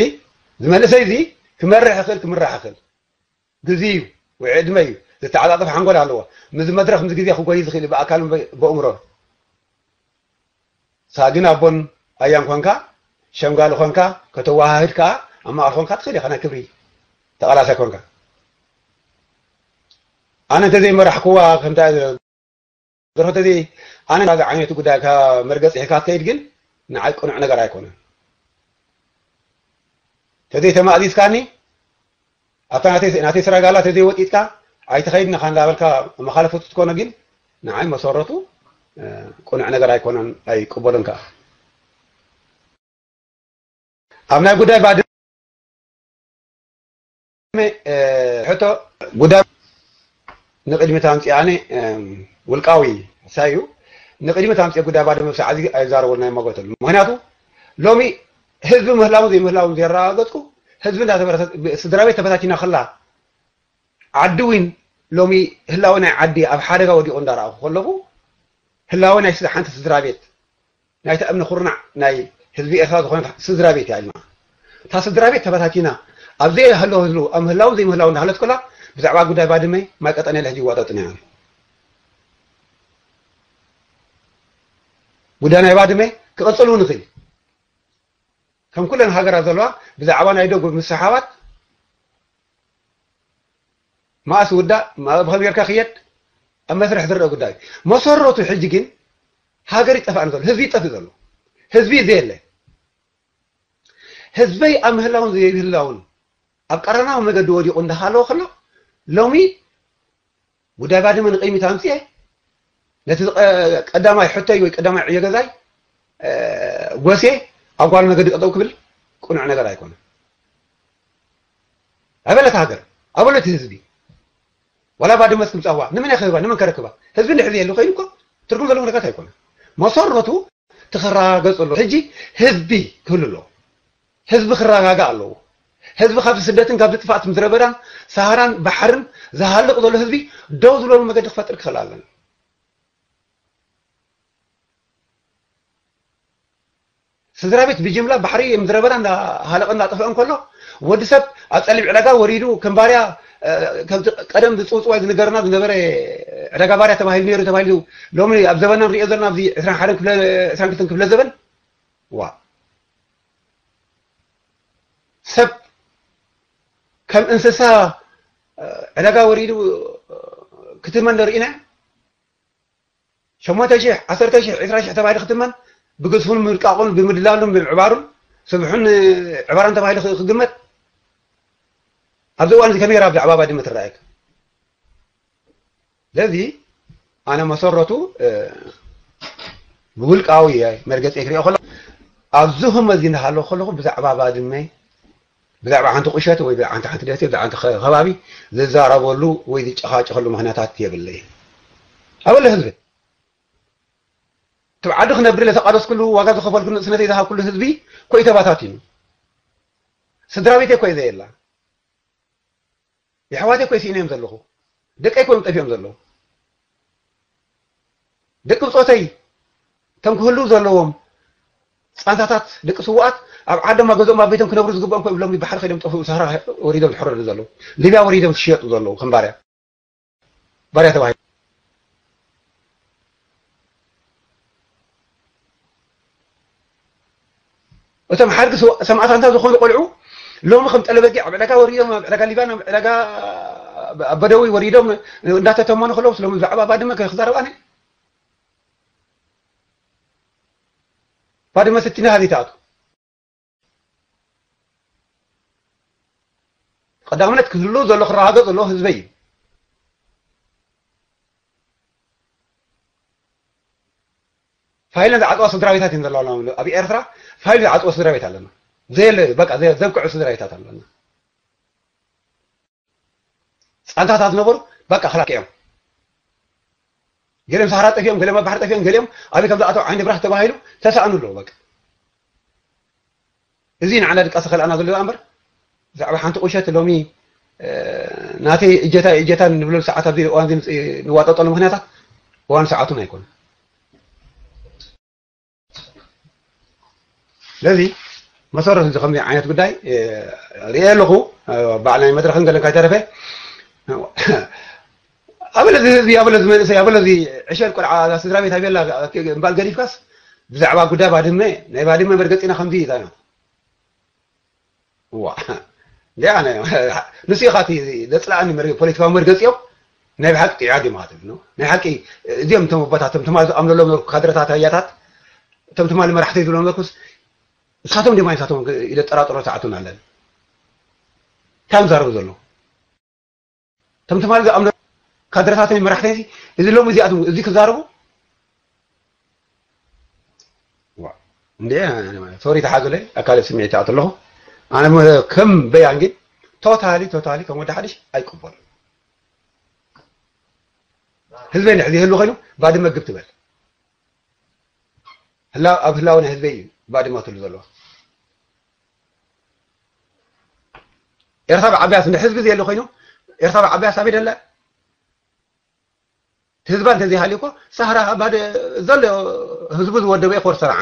ዝመልሰይ እዚ ክመርሕ ይኽእል፣ ክምራሕ ይኽእል። ግዜ እዩ ወይ ዕድመ እዩ። ዝተዓጻጸፍ ሓንጎል ኣለዎ። ምስዚ መድረኽ፣ ምስዚ ግዜ ክጎይ ዝኽእል እዩ፣ ብኣካልን በ-፣ በእምሮን። ሳግን ኣቦን ኣያን ኮንካ፣ ሸምጋሊ ኮንካ፣ ከተወሃህድ ከኣ ኣብ ማእከል ኮንካ ትኽእል ኢኻ፣ ናይ ክብሪ ተቓላሳይ ኮንካ። ኣነ እንተዘይመራሕክዋ ከምታ ደርሆ ተዘይ-፣ ኣነ ናዚ ዓይነት ጉዳይ ካብ መርገጺ ሒዝካ ትከይድ ግን ንዓይ ቅኑዕ ነገር ኣይኮነን። ተዘይተማእዚዝካኒ፣ ኣብታ ናተይ፣ ናተይ ስራጋላ ተዘይወጢጥካ ኣይትኸይድን ኢኻ እንዳበልካ መኻለፍቱ ትኮኖ ግን ንዓይ መሰረቱ፣ እ፣ ቅኑዕ ነገር ኣይኮነን፣ ኣይቅበሎን ከኣ። ኣብ ናይ ጉዳይ ባድመ፣ እ፣ ሕቶ ጉዳይ ንቕድሚት ኣምጺኣኒ፣ እ፣ ውልቃዊ ሳዩ ንቕድሚት ኣምጺአ ጉዳይ ባድመ ብሰዓት እዚ ኣይዛረበሉ ናይ መጎተሉ። ምኽንያቱ ሎሚ ህዝቢ ምህላውን ዘይምህላውን ዘረጋገጽኩ፣ ህዝቢ እንዳተበረተ-፣ ስድራ ቤት ተበታቲና ከላ፣ ዓዲ እውን ሎሚ ህላወ ናይ ዓዲ ኣብ ሓደጋ ወዲቑ እንዳረኣኹ ከለኹ፣ ህላወ ናይ ስ-፣ ሓንቲ ስድራ ቤት፣ ናይቲ እምኒ ኩርናዕ ናይ ህዝቢ ኤርትራ ዝኾነት ስድራ ቤት እያ ኢልና። እታ ስድራ ቤት ተበታቲና፣ ኣብ ዘይህሎ ህዝቡ፣ ኣብ ምህላውን ዘይምህላውን እንዳሃለት ከላ፣ ብዛዕባ ጉዳይ ባድመ ማይ ቀጠነ ኢለ ሕጂ ይዋጠጥና እያ። ጉዳይ ናይ ባድመ ክቕጽል እውን ይኽእል። ከም ኩለን ሃገራት ዘለዋ፣ ብዛዕባ ናይ ደቡብ ምስሕሓባት፣ መኣስ ውዳእ፣ መ-፣ ብኸመይ ጌርካ ክየድ፣ ኣብ መስርሕ ዝረአ ጉዳይ እዩ። መሰረቱ ሕጂ ግን ሃገር ይጠፍእ ዘሎ፣ ህዝቢ ይጠፍእ ዘሎ፣ ህዝቢ ዘየለ። ህዝበይ ኣብ ምህላውን ዘይህላውን ኣብ ቀረናዊ መገዲ ወዲቑ እንዳሃለወ ከሎ፣ ሎሚ ጉዳይ ባድመ ንቕድሚት ኣምጽኤ፣ ነቲ ዝቐ-፣ ቀዳማይ ሕቶይ ወይ ቀዳማይ ዕዮ ገዛይ፣ እ፣ ጎሴ ኣብ ጓል መገዲ ጠጠው ክብል ቅኑዕ ነገር ኣይኮነን። ኣበለት ሃገር፣ ኣበለት ህዝቢ፣ ዋላ ባድመስ ክምጻዋ፣ ንመን የኽህባ፣ ንመን ከረክባ? ህዝቢ እንድሕር ዘየሉ ኮይኑ እኮ ትርጉም ዘለዎ ነገራት ኣይኮነን። መሰረቱ እቲ ክረጋገጽ ኣለዎ። ሕጂ ህዝቢ ክህሉ ኣለዎ። ህዝቢ ክረጋጋእ ኣለዎ። ህዝቢ ካብዚ ስደትን ካብዚ ጥፍኣት ምድረ በዳን ሰሃራን ባሕርን ዝሃልቕ ዘሎ ህዝቢ ደው ዝብለሉ መገዲ ክፈጥር ክኽእል ኣለና። ስድራ ቤት ብጅምላ ባሕሪ ምድረ በዳ እንዳሃለቐ እንዳጠፍአ እንከሎ፣ ወዲ ሰብ ኣብ ጸሊም ዕዳጋ ወሪዱ ከም ባርያ፣ እ፣ ከምቲ ቀደም ብጽውጽዋይ ዝንገረና ዝነበረ ዕዳጋ ባርያ ተባሂሉ ነይሩ ተባሂሉ፣ ሎሚ ኣብ ዘበንና ንሪኦ ዘለና ኣብዚ ዕስራን ሓደን ክፍለ፣ ዕስራን ክልተን ክፍለ ዘበን፣ ዋ፣ ሰብ ከም እንስሳ፣ እ፣ ዕዳጋ ወሪዱ፣ እ፣ ክትመን ንርኢ ኢና። ሸሞንተ ሽሕ፣ ዓሰርተ ሽሕ፣ ዕስራ ሽሕ ተባሂሉ ክትመን፣ ብግዝፉን ምድቃቑን ብምድላሉን ብምዕባሩን ስብሑን ዕባራን ተባሂሉ ክ-፣ ክግመት። ኣብዚ እዋን እዚ ከመይ ራ ብዛዕባ ባድመ ትረኣየካ? ስለዚ ኣነ መሰረቱ፣ እ፣ ብውልቃዊ መርገፂ ክሪኦ ከሎ ኣብዚ ህመዚ እናሃለኹ ከለኹ ብዛዕባ ባድመ፣ ብዛዕባ ሓንቲ ቁሸት ወይ ብዛዕባ ሓንቲ፣ ሓንቲ ደሴት፣ ብዛዕባ ሓንቲ ከ-፣ ከባቢ ዝዛረበሉ ወይ ዝጨኻጨኸሉ ምኽንያታት የብለይ። ኣበለ ህዝቢ፣ እቲ ዓዲ ክነብር ኢለ ዝተቓለስኩሉ፣ ዋጋ ዝኸፈልኩሉ፣ ንእስነተይ ዝሃብኩሉ ህዝቢ ኮይ ተባታቲኑ። ስድራ ቤተይ ኮይ ዘየላ። የሕዋተይ ኮይ ስኢነ እዮም ዘለኹ። ደቀይ ኮይ ጠፊኦም ዘለዉ። ደቂ ብጾተይ እቶም ክህልዉ ዘለዎም ጻንታታት ደቂ ስዉኣት ኣብ ዓዶም ኣብ ገዝኦም ኣብ ቤቶም ክነብሩ ዝግብኦም ኮይ ብሎም ባሕሪ ከይዶም ጠፍኡ፣ ሳህራ ወሪዶም ዝሕረዱ ዘለዉ። ሊብያ ወሪዶም ዝሽየጡ ዘለዉ ከም ባርያ። ባርያ ተባሂሉ። እቶም ሓድጊ ስዋ-፣ ሰማእታትና ዝኾኑ ቆልዑ ሎሚ ከም ጠለበጊዕ ኣብ ዕዳጋ ወሪዶም፣ ኣብ ዕዳጋ ሊባን፣ ኣብ ዕዳጋ ኣብ በደዊ ወሪዶም እንዳተተመኑ ከለዉ፣ ስለሚ ብዛዕባ ባድመ ክዛረብ ኣነ? ባድመ ስቲና ሃዚ ትኣቱ። ቀዳምነት ክህሉ ዘሎ፣ ክረጋገጽ ዘለዎ ህዝበይ እዩ። ፋይለን ዝዓጽዋ ስድራ ቤታት እየን ዘለዋ። ኣብ ኤርትራ ፋይል ዝዓጽወ ስድራ ቤት ኣለና። ዘየለ፣ በቃ፣ ዘ-፣ ዘብቅዑ ስድራ ቤታት ኣለና። ጻንታታት ዝነበሩ፣ በቃ፣ ክላክ እዮም። ገሊኦም ሰሃራ ጠፊኦም፣ ገሊኦም ኣብ ባሕሪ ጠፊኦም፣ ገሊኦም ኣበይ ከም ዝኣተው ዓይኒ ብራህ ተባሂሉ ተሳእኑ ኣለዉ፣ በቃ። እዚ ንዓና ድቃስ ዝኸልኣና ዘሎ እምበር፣ ብዛዕባ ሓንቲ ቁሸት ሎሚ፣ እ፣ ናተይ እጀታ እጀታ ንብለሉ ሰዓት ኣብዚ እዋን እዚ ንጽ-፣ ንዋጠጠሉ ምኽንያታት እዋን ሰዓቱን ኣይኮነን። ስለዚ መሰረት እዚ ከምዚ ዓይነት ጉዳይ ርኤ ኣለኹ። በዓል ናይ መድረኽን ገለን ካይተረፈ ኣበለ እዚ ህዝቢ ኣበለ እዚ መንእሰይ ኣበለ እዚ ዕሸል ቆልዓ እዛ ስድራ ቤት ኣበላ እምባል ገዲፍካስ ብዛዕባ ጉዳይ ባድመ ናይ ባድመ መርገፂና ከምዚ እዩ ዛና ዋ ያ ንሱ ኢኻ እቲ ዘፅላኣኒ መር- ፖለቲካዊ መርገፂኦም ናይ ብሓቂ ጥዑያት እዮም ማለት እዩ። ናይ ሓቂ እዚኦም እቶም ኣቦታት እቶም ትማል ዝኣምነሎም ነበርኩ ካድረታት ኣያታት እቶም ትማል መራሕቲ ዝብሎም ነበርኩስ ንሳቶም ድዮም ኣይሳቶም ኢለ ጠራጥሮ ሰዓቱን ኣለን። እንታይ እዮም ዝዛረቡ ዘለዉ? እቶም ትማሊ ዝኣምኖ ካድረታተይ መራሕተይ እዚ ሎም እዚኣቶም እዚ ክዛረቡ እንዴ ሶሪ ተሓዙለ ኣካል ስምዒት ኣት ኣለኹ ኣነ ከም በያን ግን ቶታሊ ቶታሊ ከም ወዲ ሓድሽ ኣይቅበሉ ህዝበይ ንሕዚ ይህሉ ኮይኑ ባድመ ግብ ትበል ኣብ ህላወ ናይ ህዝበይ እዩ ባድመ ትሉ ዘለዋ ኤርትራ ብዓብያስ እንደ ህዝቢ ዘየለ ኮይኑ ኤርትራ ብዓብያስ ኣበይ ደለ ህዝባ እንተዘይሃልዩ እኮ ሳህራ ባደ ዘሎ ህዝቡ ዝወደበ ኮር ሰራዓ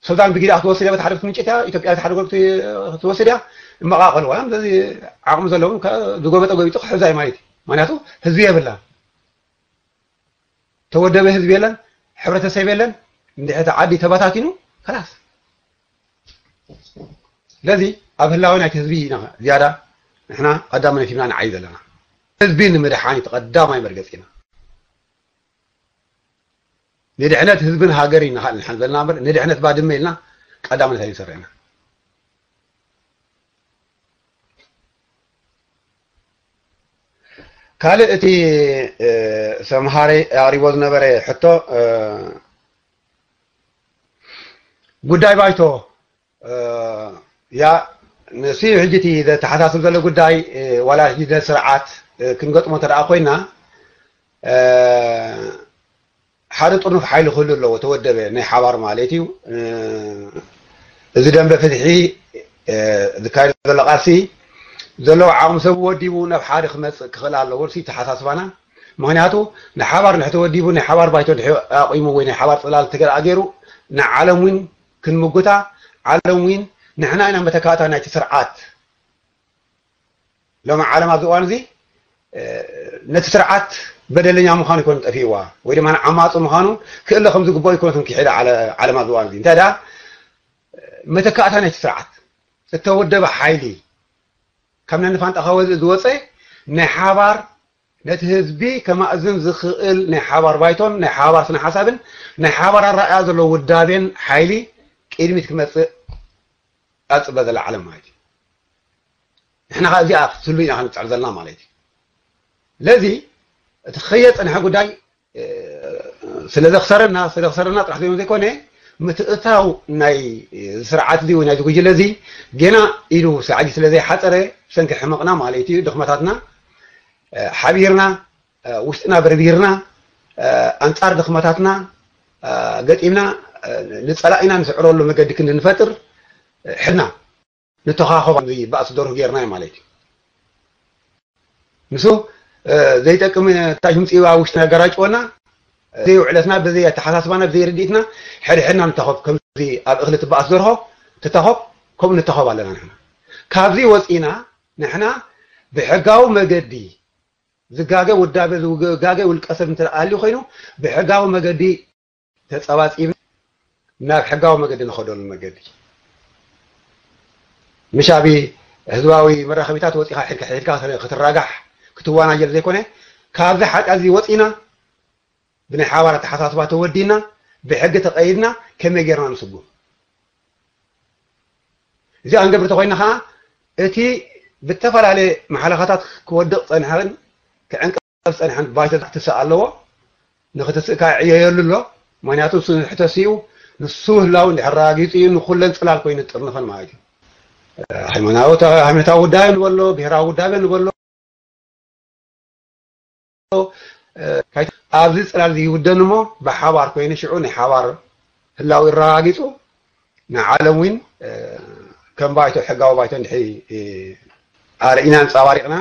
ሱዳን ብጊዳ ክትወስድ እያ በቲ ሓደ ክትምንጭት እያ ኢትዮጵያ በቲ ሓደ ክትወስድ እያ እመቃቀልዋ እዮም ስለዚ ዓቕሚ ዘለዎም ዝጎበጠ ጎቢጡ ክሕዛ እዩ ማለት እዩ ምክንያቱ ህዝቢ የብላ ተወደበ ህዝቢ የለን፣ ሕብረተሰብ የለን፣ እንድሕቲ ዓዲ ተበታቲኑ ከላስ። ስለዚ ኣብ ህላወ ናይቲ ህዝቢ ኢና ዝያዳ ንሕና ቀዳምነት ሂብና ንዓይ ዘለና። ህዝቢ ንምድሓን እቲ ቀዳማይ መርገፂና። ንድሕነት ህዝብን ሃገር ኢና ንሓል ዘለና እምበር ንድሕነት ባድመ ኢልና ቀዳምነት ኣይንሰርዕና። ካልእ እቲ ሰምሃሪ ኣቕሪቦ ዝነበረ ሕቶ ጉዳይ ባይቶ ያ ንሱ ሕጂ እቲ ዘተሓሳስብ ዘሎ ጉዳይ ዋላ ሕጂ ስርዓት ክንገጥሞ እንተ ኮይና ሓደ ጥርኑፍ ሓይሊ ክህሉ ኣለዎ ተወደበ ናይ ሓባር ማለት እዩ እዚ ደንበ ፍትሒ ዝካየድ ዘሎ ቃልሲ ዘለዎ ዓቕሚ ሰብ ወዲቡ ናብ ሓደ ክመፅእ ክኽእል ኣለዎ ሲ ተሓሳስባና ምክንያቱ ንሓባር ንሕ ተወዲቡ ናይ ሓባር ባይቶ ኣቂሙ ወይ ናይ ሓባር ፅላል ተገርኣ ገይሩ ንዓለም እውን ክንምጉታ ዓለም እውን ንሕና ኢና መተካእታ ናይቲ ስርዓት ሎም ዓለም ኣብዚ እዋን እዚ ነቲ ስርዓት በደለኛ ምዃኑ ይኮነ ጠፊእዋ ወይ ድማ ዓማፂ ምዃኑ ክእለ ከም ዝግበኦ ይኮነትን ክሕደ ዓለም ኣብዚ እዋን እዚ እንታይ ደኣ መተካእታ ናይቲ ስርዓት እተወደበ ሓይሊ ካብ ነንፋንጣ ካብ ወዝኢ ዝወፀ ናይ ሓባር ነቲ ህዝቢ ከማእዝን ዝኽእል ናይ ሓባር ባይቶን ናይ ሓባር ስነ ሓሳብን ናይ ሓባር ኣረኣያ ዘለዎ ውዳቤን ሓይሊ ቅድሚት ክመፅእ ኣብ ፅበ ዘላ ዓለም ማለት እዩ። ንሕና ከዓ እዚኣ ክትህሉ ኢና ክንፅዕር ዘለና ማለት እዩ። ስለዚ እቲ ከየፅንሐ ጉዳይ ስለ ዘኽሰረና ስለ ዘኽሰረና ጥራሕ ዘይኮነ ዘይኮነ ምትእታው ናይ ስርዓት እዚ ወይ ናይዚ ጉጅለ እዚ ገና ኢሉ ሰዓጊ ስለ ዘይሓፀረ ብሰንኪ ሕመቕና ማለት እዩ ድኽመታትና ሓቢርና ውሽጥና በርቢርና ኣንፃር ድኽመታትና ገጢምና ንፀላኢና ንስዕረሉ መገዲ ክንዲ ንፈጥር ሕድና ንተኻኸብ ባእሲ ደርሁ ጌርና ማለት እዩ። ንሱ ዘይጠቅም እንታይ ምፅኡ ኣብ ውሽጥና ገራጭወና ዘይውዕለትና ብዘይ ኣተሓሳስባና ብዘይ ርድኢትና ሕድሕድና ንተኸብ ከምዚ ኣብ እኽሊ ትበኣስ ደርሆ ትተኸብ ከምኡ ንተኸብ ኣለና ንሕና ካብዚ ወፂና ንሕና ብሕጋዊ መገዲ ዝጋገ ውዳበ ዝጋገ ውልቀሰብ እንተ ኣልዩ ኮይኑ ብሕጋዊ መገዲ ተፀባፂብ ናብ ሕጋዊ መገዲ ንኸደሉ መገዲ ምሽ ኣብ ህዝባዊ መራኸቢታት ወፂኻ ሕድካ ሕድካ ክትራጋሕ ክትዋናጀል ዘይኮነ ካብዚ ሓጢኣት እዚ ወፂና ብናይ ሓባር ኣተሓሳስባ ተወዲና ብሕጊ ተቐይድና ከመይ ጌርና ንስጉም እዚኣ ክንገብር ተኮይና ከዓ እቲ ብተፈላለየ መሓለኻታት ክወድቕ ፀንሐን ክዕንቀፍ ፀንሐን ባይቶ ክትስእ ኣለዎ። ንክትስእ ከዓ ይዕየየሉ ኣሎ። ምክንያቱ ንሱ ንድሕተሲኡ ንሱ ህላዊ እንድሕር ኣረጋጊፁ እዩ ንኩለን ፅላል ኮይኑ ዝጥርንፈን ማለት እዩ። ሃይማኖታዊ ጉዳይ ንበሎ፣ ብሄራዊ ጉዳይ ንበሎ፣ ኣብዚ ፅላል እዚ ይውደን እሞ ብሓባር ኮይኑ ሽዑ ናይ ሓባር ህላዊ ይረጋጊፁ ንዓለም እውን ከም ባይቶ ሕጋዊ ባይቶ እንድሕሪ ኣርኢና ኣንፃባሪቕና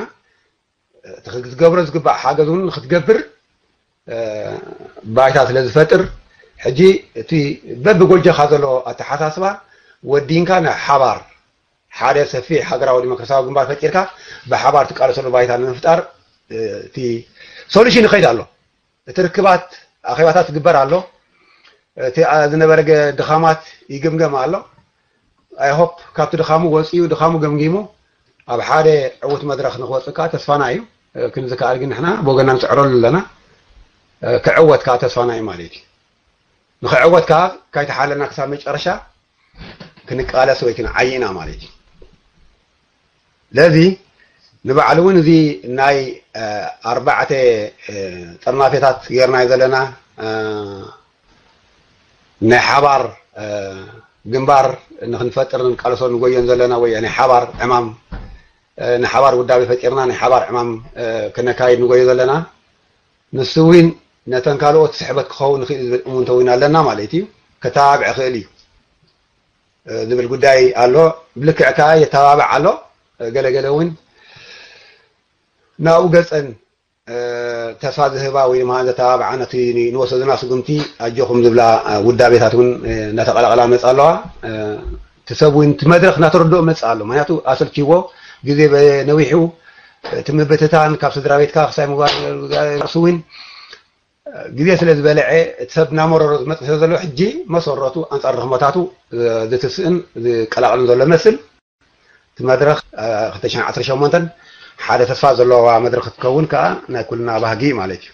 እቲ ክትገብሮ ዝግባእ ሓገዝ እውን ንክትገብር ባይታ ስለ ዝፈጥር ሕጂ እቲ በብጎጃኻ ዘሎ ኣተሓሳስባ ወዲንካ ናብ ሓባር ሓደ ሰፊሕ ሃገራዊ ዲሞክራሲያዊ ግንባር ፈጢርካ ብሓባር ትቃለሰሉ ባይታ ንምፍጣር እቲ ሶሉሽን ይኸይድ ኣሎ። እቲ ርክባት ኣኼባታት ይግበር ኣሎ። እቲ ዝነበረ ድኻማት ይግምገም ኣሎ። I hope ካብቲ ድኻሙ ወፂኡ ድኻሙ ገምጊሙ ኣብ ሓደ ዕዉት መድረኽ ንክወፅእ ከዓ ተስፋና እዩ። ክንዚ ከኣል ግን ንሕና ብወገና ንፅዕረሉ ኣለና። ክዕወት ከዓ ተስፋና እዩ ማለት እዩ። ንክዕወት ከዓ ካይተሓለና ክሳብ መጨረሻ ክንቃለስ ወይ ክንዓይ ኢና ማለት እዩ። ለዚ ንባዕሉ እውን እዚ ናይ ኣርባዕተ ጥርናፌታት ጌርናዮ ዘለና ናይ ሓባር ግንባር ንክንፈጥር ንቃለሶ ንጎዮን ዘለና ወይ ናይ ሓባር ዕማም ናይ ሓባር ውዳቤ ፈጢርና ናይ ሓባር ዕማም ክነካይድ ንጎዮ ዘለና ንሱ እውን ነተን ካልኦት ስሕበት ክኸውን ንኽእል ዝብል እሙንተ እውን ኣለና ማለት እዩ። ከተባብዕ ክእል እዩ ዝብል ጉዳይ ኣሎ። ብልክዕ ከዓ የተባብዕ ኣሎ። ገለገለ እውን ናብኡ ገፀን ተስፋ ዝህባ ወይ ድማ ዘተባብዓ ነቲ ንወሰድና ስጉምቲ ኣጆኹም ዝብላ ውዳቤታት እውን እናተቐላቐላ መፅ ኣለዋ። እቲ ሰብ እውን እቲ መድረኽ እናተረድኦ መፅ ኣሎ። ምክንያቱ ኣሰልችዎ ግዜ ነዊሑ እቲ ምብትታን ካብ ስድራ ቤትካ ክሳይ ምግባር ርእሱ እውን ግዜ ስለ ዝበልዐ እቲ ሰብ እናመረሮ ዝመፅእ ስለ ዘሎ ሕጂ መሰረቱ ኣንፃር ረኽመታቱ ዝትስእን ዝቀላቐልን ዘሎ መስል እቲ መድረኽ ክልተ ሽሕን ዓሰርተ ሸሞንተን ሓደ ተስፋ ዘለዋ መድረኽ ክትከውን ከዓ ናይ ኩልና ባህጊ ማለት እዩ።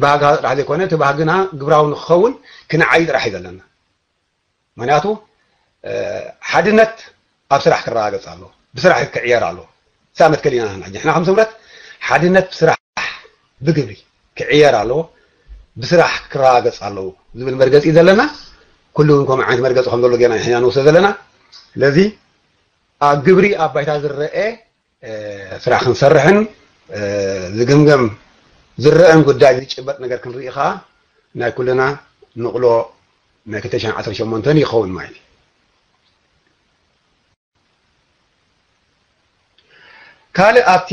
ባህግኻ ጥራሕ ዘይኮነ እቲ ባህግና ግብራዊ ንክኸውን ክንዓይ ጥራሕ እዩ ዘለና። ምክንያቱ ሓድነት ኣብ ስራሕ ክረጋገፅ ኣሎ፣ ብስራሕ ክዕየር ኣሎ። ሳመት ከሊና ንሕና ከም ስምረት ሓድነት ብስራሕ ብግብሪ ክዕየር ኣለዎ፣ ብስራሕ ክረጋገፅ ኣለዎ ዝብል መርገፂ እዩ ዘለና። ኩሉ እውን ከምኡ ዓይነት መርገፂ ከም ዘሎ ጌና ንሕና ንወስዶ ዘለና። ስለዚ ኣብ ግብሪ ኣብ ባይታ ዝረአ ስራሕ ክንሰርሕን ዝግምገም ዝረአን ጉዳይ ዝጭበጥ ነገር ክንርኢ ከዓ ናይ ኩልና ንቕሎ ናይ ክልተ ሽሕን ዓሰርተ ሸሞንተን ይኸውን ማለት እዩ። ካልእ ኣብቲ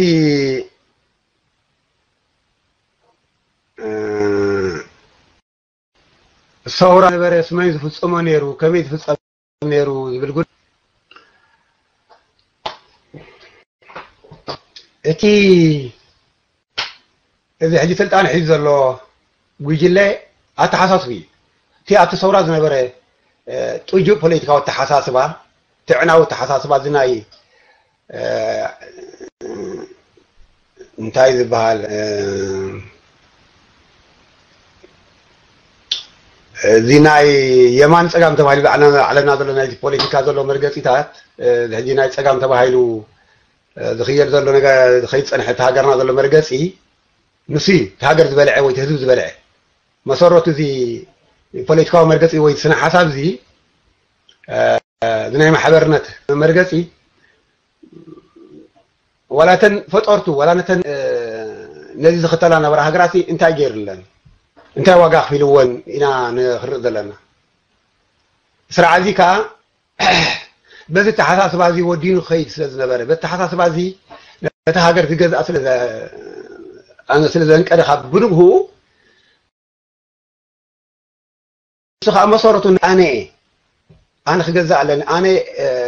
ሰውራ ነበረ ስመይ ዝፍፀሞ ነይሩ ከመይ ዝፍፀም ነይሩ ዝብል ጉድ እቲ እዚ ሕጂ ስልጣን ሒዙ ዘሎ ጉጅለ ኣተሓሳስቡ እዩ። እቲ ኣብቲ ሰውራ ዝነበረ ጥጁእ ፖለቲካዊ ኣተሓሳስባ ትዕናዊ ኣተሓሳስባ እዚ ናይ እንታይ ዝበሃል እዚ ናይ የማን ፀጋም ተባሂሉ ዓለምና ዘሎ ናይ ፖለቲካ ዘሎ መርገፂታት ሕጂ ናይ ፀጋም ተባሂሉ ዝኽየድ ዘሎ ነገር ዝኸይድ ፀንሐ እቲ ሃገርና ዘሎ መርገፂ ንሱ እዩ እቲ ሃገር ዝበልዐ ወይ ህዝቢ ዝበልዐ መሰረቱ እዚ ፖለቲካዊ መርገፂ ወይ ስነ ሓሳብ እዚ እዚ ናይ ማሕበርነት መርገፂ ዋላ እተን ፈጠርቱ ዋላ ነተን ነዚ ዝኽተላ ነበራ ሃገራት እንታይ ገይርለን እንታይ ዋጋ ኣኽፊልወን ኢና ንኽርኢ ዘለና። ስርዓት እዚ ከዓ በዚ ተሓሳስባ እዚ ወዲኑ ክኸይድ ስለ ዝነበረ በቲ ተሓሳስባ እዚ ነቲ ሃገር ዝገዝኣ ስለ ዘንቀደ ካብ ብንግህኡ ንሱ ከዓ መሰረቱ ኣነ ኣነ ክገዛእ ኣለኒ ኣነ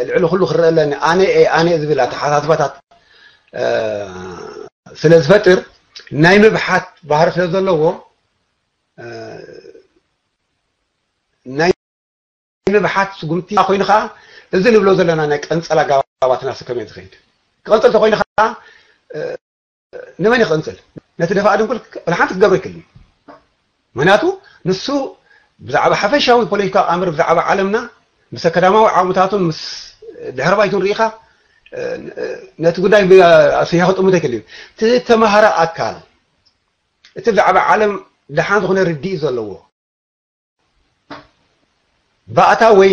ልዕሊ ኩሉ ክረአ ኣለኒ ኣነ ኣነ ዝብል ኣተሓሳስባታት ስለ ዝፈጥር ናይ ምብሓት ባህሪ ስለ ዘለዎ ናይ ምብሓት ስጉምቲ ኮይኑ ከዓ እዚ ንብሎ ዘለና ናይ ቀንፀላ ጋባትና ስከመ ዝኸይድ ክቐንፀል ተኮይኑ ከዓ ንመን ይቐንፅል ነቲ ደፋ ድንኩል ሓንቲ ክገብሮ ይክልን ምክንያቱ ንሱ ብዛዕባ ሓፈሻዊ ፖለቲካዊ ኣምር ብዛዕባ ዓለምና ምስ ኣከዳማዊ ዓሙታቱን ምስ ድሕሪ ባይቱን ርኢኻ ነቲ ጉዳይ ኣስያ ክጥምቶ ይክእል እዩ እቲ ተማሃረ ኣካል እቲ ብዛዕባ ዓለም ደሓን ዝኾነ ርድኢት ዘለዎ ባእታ ወይ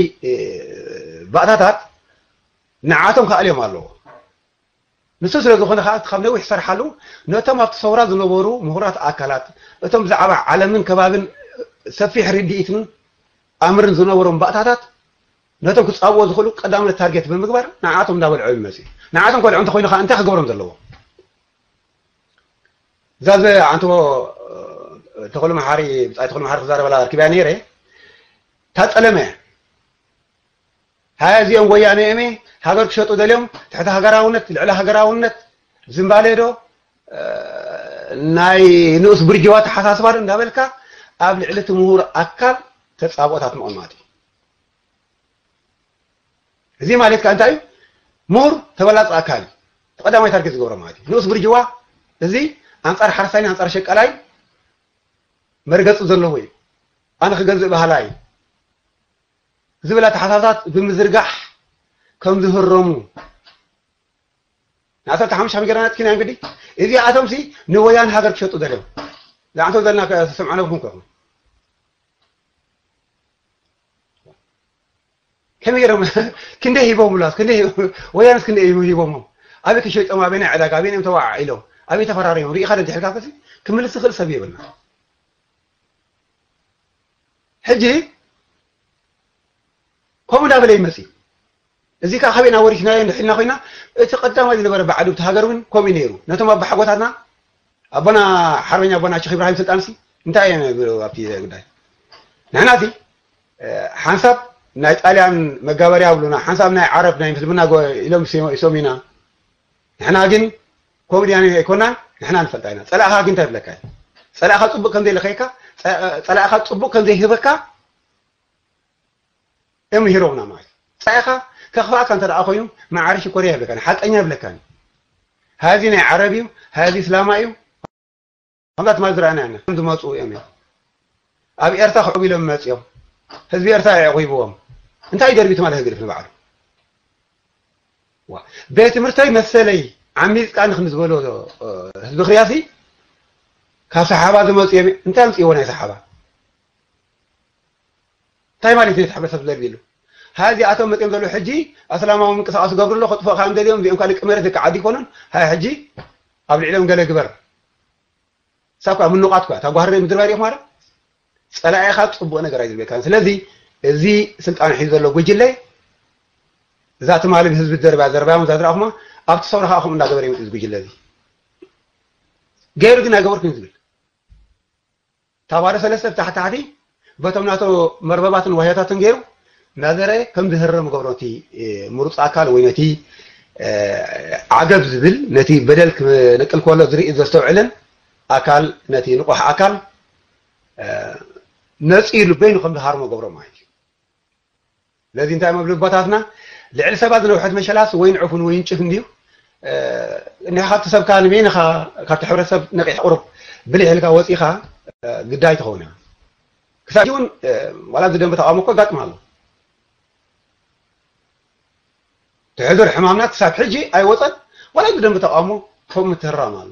ባእታታት ንዓቶም ክኣልዮም ኣለዎ። ንሱ ስለ ዝኾነ ከዓ ካብ ነዊሕ ዝሰርሓሉ ነቶም ኣብቲ ሰውራ ዝነበሩ ምሁራት ኣካላት እቶም ብዛዕባ ዓለምን ከባብን ሰፊሕ ርድኢትን ኣምርን ዝነበሮም ባእታታት ነቶም ክፃብዎ ዝኽእሉ ቀዳምነት ታርጌት ብምግባር ንዓቶም እንዳበልዖ ይመፅ እዩ። ንዓቶም ከልዖ እንተኮይኑ ከዓ እንታይ ክገብሮም ዘለዎ? እዛ ዘ ኣንቶ ተኽሉ መሓሪ ብፃይ ተኽሉ መሓሪ ክዛረበላ ኣርኪብያ ነይረ ታፀለመ ሃያ እዚኦም ወያነ እሜ ሃገር ክሸጡ ደልዮም ትሕቲ ሃገራውነት ልዕሊ ሃገራውነት ዝምባሌ ዶ ናይ ንኡስ ብርጅዋ ተሓሳስባ ዶ እንዳበልካ ኣብ ልዕሊ እቲ ምሁር ኣካል ተፃብኦታት ምቕማጥ እዩ። እዚ ማለት ከዓ እንታይ እዩ? ምሁር ተበላፂ ኣካል እዩ። ቀዳማይ ታርጌት ዝገብሮ ማለት እዩ። ንኡስ ብርጅዋ እዚ ኣንፃር ሓርሳይን ኣንፃር ሸቀላይን መርገፂ ዘለዎ እዩ። ኣነ ክገዝእ ባህላ እዩ ዝብል ኣተሓሳስባት ብምዝርጋሕ ከም ዝህረሙ ንዓሰርተ ሓሙሽተ ሚገራናት ኪና እንግዲህ እዚኣቶም ሲ ንወያን ሃገር ክሸጡ ደልዮም ዝዓንተው ዘለና ተሰምዖ ነብኩም ከኹም ከመይ ገይሮም ክንደይ ሂቦም ብላስ ክንደይ ወያንስ ክንደይ ሂቦም ኣበይ ክሸጦም ኣበይ ናይ ዕዳጋ ኣበይ እዮም ተዋዓዒሎም ኣበይ ተፈራሪሞም ርኢኻ ዶ እንድሕልካ ክሲ ክምልስ ዝኽእል ሰብ የብልና ሕጂ ከምኡ እንዳበለ ይመፅእ እዚ ከዓ ካበይና ወሪስናዮ እንድሕልና ኮይና እቲ ቀዳማይ ዝነበረ በዓል እቲ ሃገር እውን ከምኡ ነይሩ ነቶም ኣባሓጎታትና ኣቦና ሓርበኛ ኣቦና ሸክ ኢብራሂም ስልጣንሲ እንታይ እዮም ዝብሉ ኣብቲ ጉዳይ ንሕና እቲ ሓንሳብ ናይ ጣልያን መጋበርያ ብሉና ሓንሳብ ናይ ዓረብ ናይ ምስልምና ኢሎም ይሶም ኢና ንሕና ግን ኮሜድያን ኣይኮናን ንሕና ንፈልጣ ኢና ፀላእኻ ግን እንታይ ይብለካ እዩ ፀላእኻ ፅቡቅ ከም ዘይልኸየካ ፀላእኻ ፅቡቅ ከም ዘይህበካ እዮም ሂሮምና ማለት ፀላእኻ ከኽፋእካ እንተ ደኣ ኮይኑ መዓርሽ ኮርያ ይብለካ ሓቀኛ ይብለካ ሃዚ ናይ ዓረብ እዩ ሃዚ እስላማ እዩ ከምዛ ትማል ዝረኣና ኢና ዝመፁ እዮም ኣብ ኤርትራ ክዕቡ ኢሎም መፅኦም ህዝቢ ኤርትራ የዕቂብዎም እንታይ ደርቢ ትማል ህግድፍ ንባዕሉ ቤት ትምህርተይ መሰለይ ዓሚፅካ ንክም ዝበሎ ህዝቢ ክርያሲ ካብ ሰሓባ ዝመፁ እዮም እንታይ ኣምፅእዎ ናይ ሰሓባ እንታይ ማለት እዩ ሕብረተሰብ ዝደልይሉ ሃዚኣቶም መፅኦም ዘለዉ ሕጂ ኣስላማዊ ምንቅስቃስ ገብሩ ኣሎ ክጥፍእ ካብ እንደልዮም እዚኦም ካልእ ቅመረት ደቂ ዓዲ ይኮኑን ሃ ሕጂ ኣብ ልዕሎም ገለ ግበር ሳብ ከዓ ምኑቃት እኳ እታ ጓህሪ ምድርባይ ዲኹም ኣረ ፀላኢኻ ፅቡቅ ነገር ኣይዝብለካን ስለዚ እዚ ስልጣን ሒዙ ዘሎ ጉጅለ እዛ ትማሊ ብህዝቢ ዝደርባ ዘርባዮም እዛ ዝረኣኹማ ኣብቲ ሰውራ ከዓ ከምኡ እንዳገበረ ይመፅእ እዚ ጉጅለ እዚ ገይሩ ግን ኣይገበርኩን ዝብል ታባዶ ሰለስተ ብታሕታሕቲ በቶም ናቶ መርበባትን ዋህያታትን ገይሩ እናዘረ ከም ዝህረም ገብሮ ነቲ ምሩፅ ኣካል ወይ ነቲ ዓገብ ዝብል ነቲ በደል ክነቅል ከሎ ዝርኢ ዘስተውዕልን ኣካል ነቲ ንቑሕ ኣካል ነፂሉ በይኑ ከም ዝሃርሞ ገብሮ ማለት እዩ ስለዚ እንታይ መብል ኣቦታትና ልዕሊ ሰባት ዝነውሐት መሸላስ ወይን ዕፉን ወይን ጭፍ እንድዩ እንዲኻ ካብቲ ሰብካ ንበይንኻ ካብቲ ሕብረተሰብ ነቂሕ ቁሩብ ብልሕ ኢልካ ወፂኻ ግዳይ ትኸውን እያ ክሳብ እውን ዋላ እዚ ደንበ ተቃውሞ እኮ ኣጋጥም ኣሎ ትሕዙር ሕማምና ክሳብ ሕጂ ኣይወፀን ዋላ እዚ ደንበ ተቃውሞ ከም ምትህራም ኣሎ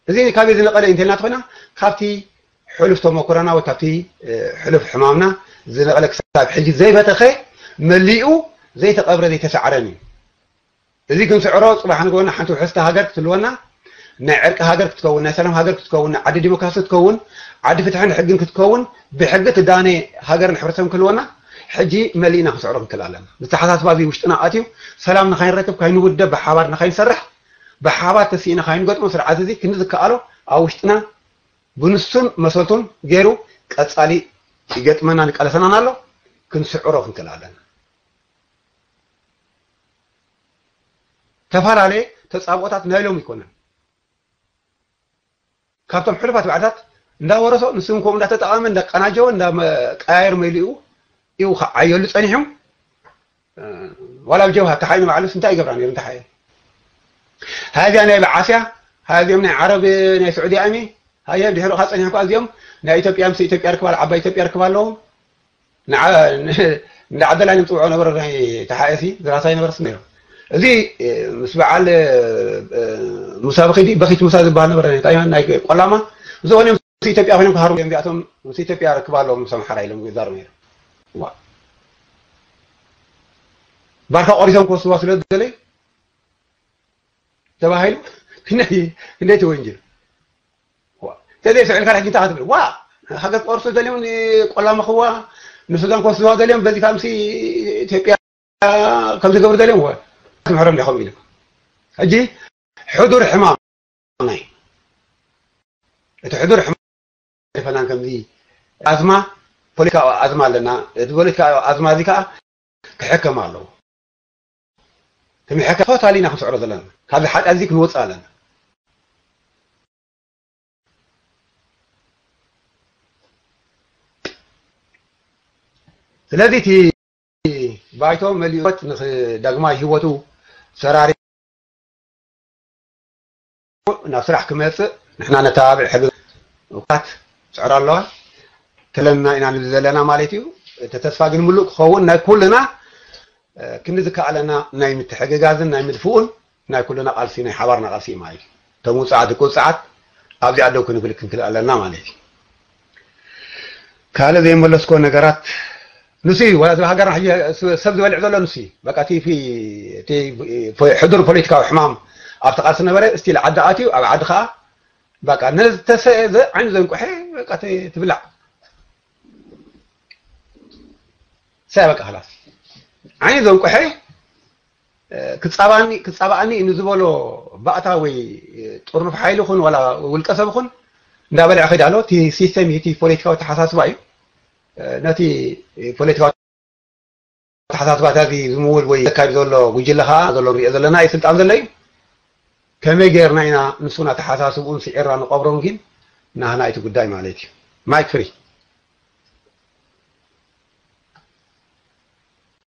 እዚ ካበይ ዝነቐለ እንተልና ትኾና ካብቲ ሕሉፍ ተመኩረና ወይ ካብቲ ሕሉፍ ሕማምና ዝነቐለ ክሳብ ሕጂ ዘይበተኸ መሊኡ ዘይተቐብረ ዘይተሳዕረን እዩ እዚ ክንስዕሮ ፅባሕ ንግሆና ሓንቲ ውሕስቲ ሃገር ክትህልወና ናይ ዕርቂ ሃገር ክትከውን ናይ ሰላም ሃገር ክትከውን ናይ ዓዲ ዲሞክራሲ ክትከውን ዓዲ ፍትሕን ሕግን ክትከውን ብሕጊ ትዳነ ሃገርን ሕብረተሰብን ክህልወና ሕጂ መሊእና ክንስዕሮ ክንክእል ኣለና ዝተሓሳስባ እዚ ውሽጥና ኣትዩ ሰላም ንካይንረክብ ካይንውደብ ብሓባር ንካይንሰርሕ ብሓባር ተሲእና ካይንገጥሞ ስርዓት እዚ ክንዲ ዝከኣሎ ኣብ ውሽጥና ብንሱን መሰልቱን ገይሩ ቀፃሊ ይገጥመና ንቃለሰናን ኣሎ ክንስዕሮ ክንክእል ኣለና ተፈላለየ ተፃብኦታት ናይ ሎም ይኮነን ካብቶም ሕሉፋት ባዕታት እንዳወረሶ ንስም ከምኡ እንዳተጠቐመ እንዳቀናጀወ እንዳቀያየር መሊኡ እዩ ክዓየሉ ፀኒሑ ዋላ ኣብ ጀብሃ ተሓይ ንባዕሉስ እንታይ ይገብራ ነይሩ እንታይ ሓየ ሃዚያ ናይ በዓስያ ሃዚኦም ናይ ዓረብ ናይ ስዑዲ ኣሚ ሃየ ድሕሩ ካ ፀኒሕኳ እዚኦም ናይ ኢትዮጵያ ምስ ኢትዮጵያ ርክባ ዓባይ ኢትዮጵያ ርክባ ኣለዎም ንዓደላይ ንምፅውዖ ነበረ ናይ ተሓኤሲ ዝራሳይ ነበረስ ነይሩ እዚ ምስ በዓል ሙሳ በኺዲ በኺት ሙሳ ዝበሃል ነበረ ናይ ቆላማ ዝኾነ ምስ ኢትዮጵያ ኮይኖም ክሃሩ እዮም እዚኣቶም ምስ ኢትዮጵያ ርክብ ኣለዎም ምስ ኣምሓራ ኢሎም ይዛረቡ ነይሮም ዋ ባርካ ቆሪሶም ክወስድዋ ስለ ዝደለዩ ተባሂሉ ክንደይ ክንደይ ትወንጅል ዋ ተዘይ ስዕልካ ሕጂ እንታይ ክትብል ዋ ሃገር ክቆርሱ ደልዮም ቆላ መኽዋ ንሱዳን ክወስድዋ ደልዮም በዚ ካብ ምስ ኢትዮጵያ ከም ዝገብሩ ደልዮም ወ ምሕሮም ዲኹም ኢሉ ሕጂ ሕዱር ሕማም ናይ እቲ ሕዱር ሕማም ፈናን ከምዚ ኣዝማ ፖለቲካዊ ኣዝማ ኣለና። እቲ ፖለቲካዊ ኣዝማ እዚ ከዓ ክሕከም ኣለዎ። ክምሕከ ቶታሊ ኢና ክንስዕሮ ዘለና። ካብዚ ሓጢኣት እዚ ክንወፅእ ኣለና። ስለዚ እቲ ባይቶ መሊኡ ንዳግማይ ህይወቱ ሰራሪ ናብ ስራሕ ክመፅእ ንሕና ነተባብዕ። ሕዚ እኳት ፅዕር ኣለዋ ተለና ኢና ንብል ዘለና ማለት እዩ። እቲ ተስፋ ግን ምሉእ ክኸውን ናይ ኩልና ክንዲ ዝከኣለና ናይ ምትሕግጋዝን ናይ ምድፍኡን ናይ ኩልና ቃልሲ ናይ ሓባርና ቃልሲ እዩ ማለት እዩ። እቶም ውፅዓት ደቂ ውፅዓት ኣብዚኣ ደው ክንብል ክንክእል ኣለና ማለት እዩ። ካልእ ዘይመለስኮ ነገራት ንሱ እዩ። ወላ እዚ ሃገርና ሕጂ ሰብ ዝበልዕ ዘሎ ንሱ እዩ። በቃ እቲ ፊ- እቲ ሕዱር ፖለቲካዊ ሕማም ኣብቲ ቃልሲ ነበረ። ስቲል ዓዲ ኣትዩ ኣብ ዓዲ ከዓ በቃ ነዝተሰ ዓይኑ ዘንቁሐ በቃ ተ- ትብላዕ ሳይ በቃ ላስ ዓይኑ ዘንቁሐ ክጻባኒ ክጻባኣኒ ንዝበሎ ባእታ ወይ ጥርኑፍ ሓይሊ ይኹን ዋላ ውልቀ ሰብ ይኹን እንዳበልዐ ከይድ ኣሎ። እቲ ሲስተም እዩ፣ እቲ ፖለቲካዊ ተሓሳስባ እዩ። ነቲ ፖለቲካዊ ተሓሳስባታት እዚ ዝምውል ወይ ዘካይድ ዘሎ ጉጅለ ከዓ ዘሎ ንሪኦ ዘለና እዩ ስልጣን ዘሎ እዩ። ከመይ ጌርና ኢና ንሱን ኣተሓሳስብኡን ስዒርና ንቐብሮም ግን ናህና እቲ ጉዳይ ማለት እዩ። ማይክ ፍሪ።